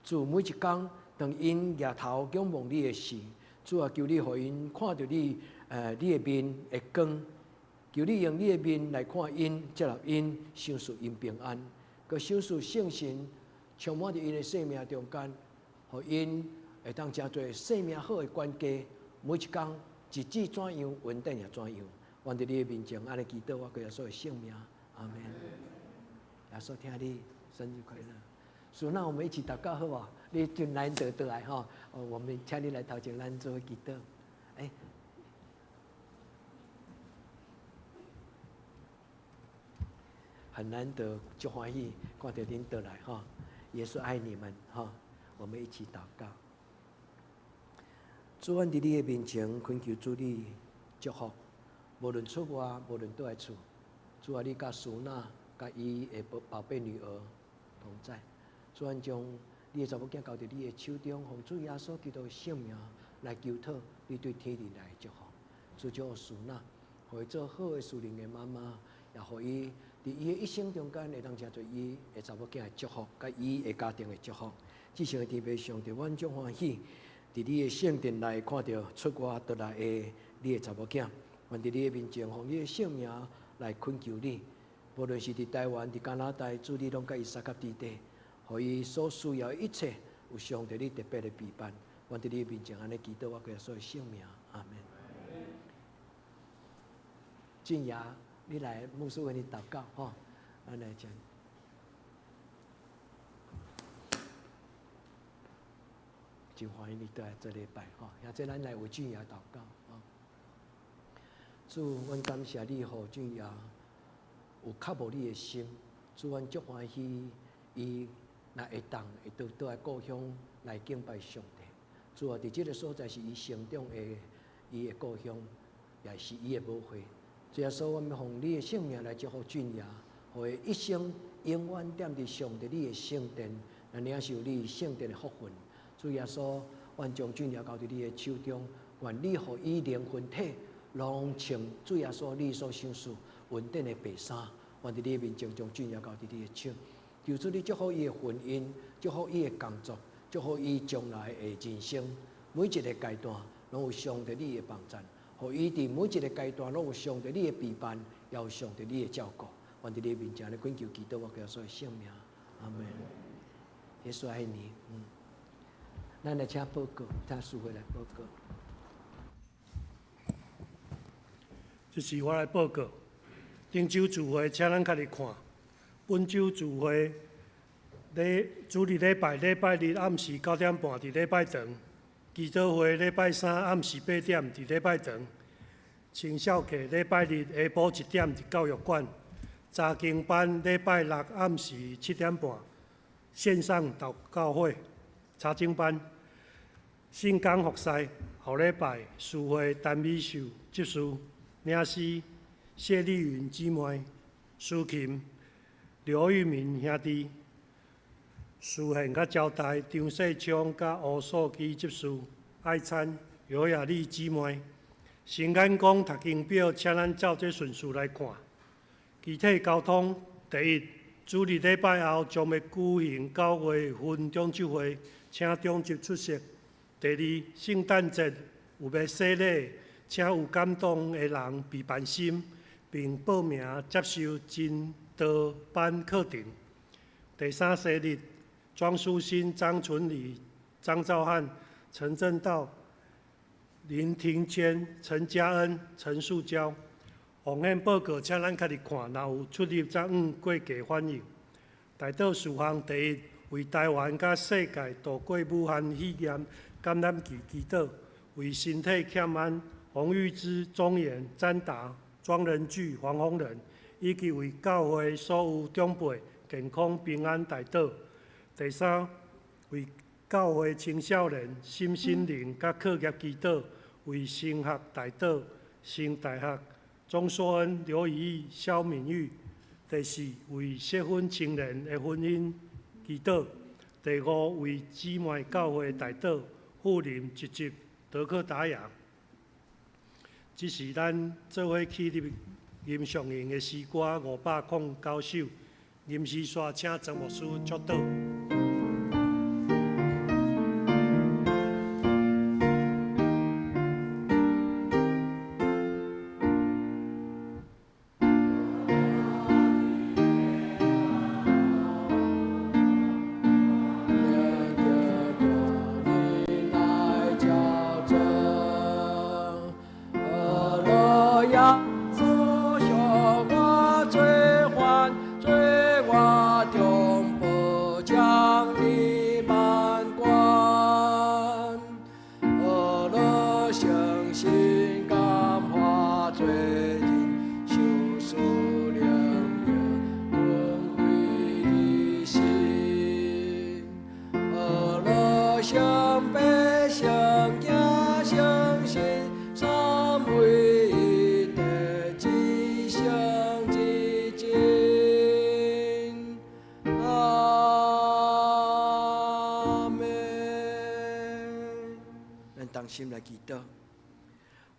主每一工當𪜶舉頭仰望你的時，主啊，求你予𪜶看著你，你的面的光，求你用你的面來看𪜶，接納𪜶，賞賜𪜶平安，閣賞賜聖神充滿佇𪜶的生命中間，予𪜶會當成做生命好的管家。每一工日子怎樣，恩典也怎樣。願佇你的面前，按呢祈禱，我靠耶穌的聖名，阿門。耶穌疼你，生日快樂！所以那我們一起禱告好無？你真難得倒來吼，我們請你來頭前，咱做祈禱。欸，很難得，足歡喜看著恁倒來吼。耶穌愛你們吼，我們一起禱告。主，阮佇你的面前懇求主你祝福，無論出外，無論倒來厝，主啊，你佮蘇娜、佮伊的寶貝女兒同在。主，阮將你的查某囝交佇你的手中，奉主耶穌基督的聖名來求討你對天靈來的祝福。主，祝福蘇娜，予伊做好的屬靈的媽媽，也予伊佇伊的一生中間，會當成做伊的查某囝的祝福，佮伊的家庭的祝福。至聖的天父上帝，阮足歡喜，佇你的聖殿內看著出外倒來的你的查某囝，願佇你的面前，奉你的聖名來懇求你。無論是佇台灣、佇加拿大，主你攏佮伊相佮佇地，予伊所需要的一切，有上帝你特別的備辦。願佇你的面前按呢祈禱，我耶穌的聖名，阿門。俊雅，你來牧師為你禱告，吼，咱來講。真歡喜你倒來做禮拜，吼，現在咱來為俊雅禱告，吼。主，阮感謝你，予俊雅有渴慕你的心。主，阮足歡喜伊若會當會倒倒來故鄉來敬拜上帝。主啊，佇這个所在是伊成長的伊的故鄉，也是伊的母會。主耶穌，阮欲奉你的聖名來祝福俊雅，予伊一生永遠踮佇上帝你的聖殿，來領受你聖殿的福分。主耶穌，阮將俊雅交佇你的手中，願你予伊靈魂體攏穿主耶穌你所賞賜恩典的白衫。願佇你的面前將俊雅交佇你的手，求主你祝福伊的婚姻，祝福伊的工作，祝福伊將來的人生，每一个階段攏有上帝你的幫贊。予伊佇每一个階段攏有上帝你的陪伴，也有上帝你的照顧。願佇你面前來懇求祈禱，我耶穌的聖名，阿門。耶穌愛你。咱來請報告，請師會來報告。這是我來報告。頂週聚會，請咱較入看。本週聚會，禮主日禮拜禮拜日暗時9點半佇禮拜堂，祈禱會禮拜三暗時8點佇禮拜堂，青少課禮拜日下晡1點佇教育館，查經班禮拜六暗時7點半，線上禱告會，查經班，信港服侍後禮拜司會陳美秀執事，領詩謝麗雲姊妹，司琴劉玉明兄弟，司獻佮招待張世昌佮吴素基執事，愛餐尤雅麗姊妹。新眼光讀經表，請咱照這順序來看。具體交通，第一，主日禮拜後將欲舉行9月份中秋會，請長執出席。第二，聖誕節有欲洗禮，請有感動的人備辦心，並報名接受真道班課程。第三，生日，莊淑馨、張純禮、張兆漢、陳正道、林庭謙、陳嘉恩、陳樹嬌。奉獻報告，請咱較入看，若有出入則按過價反應。代禱事項第一，為台灣佮世界度過武漢肺炎感染期祈禱，為身體欠安、洪玉芝、鍾妍、詹達、莊仁巨、黃宏仁，以及為教會所有長輩健康平安代禱。第三，為教會青少年心心靈佮課業祈禱，為升學代禱，升大學鍾碩恩、劉以義、蕭敏玉。第四，為適婚青年的婚姻祈禱。第五，為姊妹教會代禱，富林、吉吉、德克達雅。這是咱做伙起立吟誦用的詩歌509首。吟詩煞請曾牧師祝禱。心來祈禱，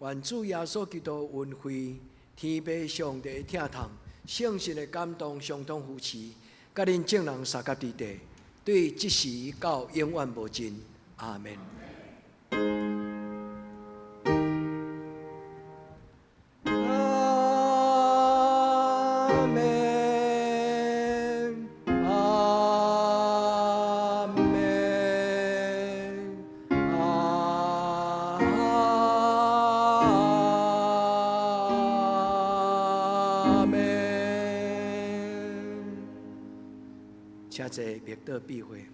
願主耶穌基督恩惠、天父上帝的疼痛、聖神的感動相通扶持，佮恁眾人相佮佇地，對這時到永遠無盡。阿門。阿門，阿門，阿門。請坐，默禱閉會。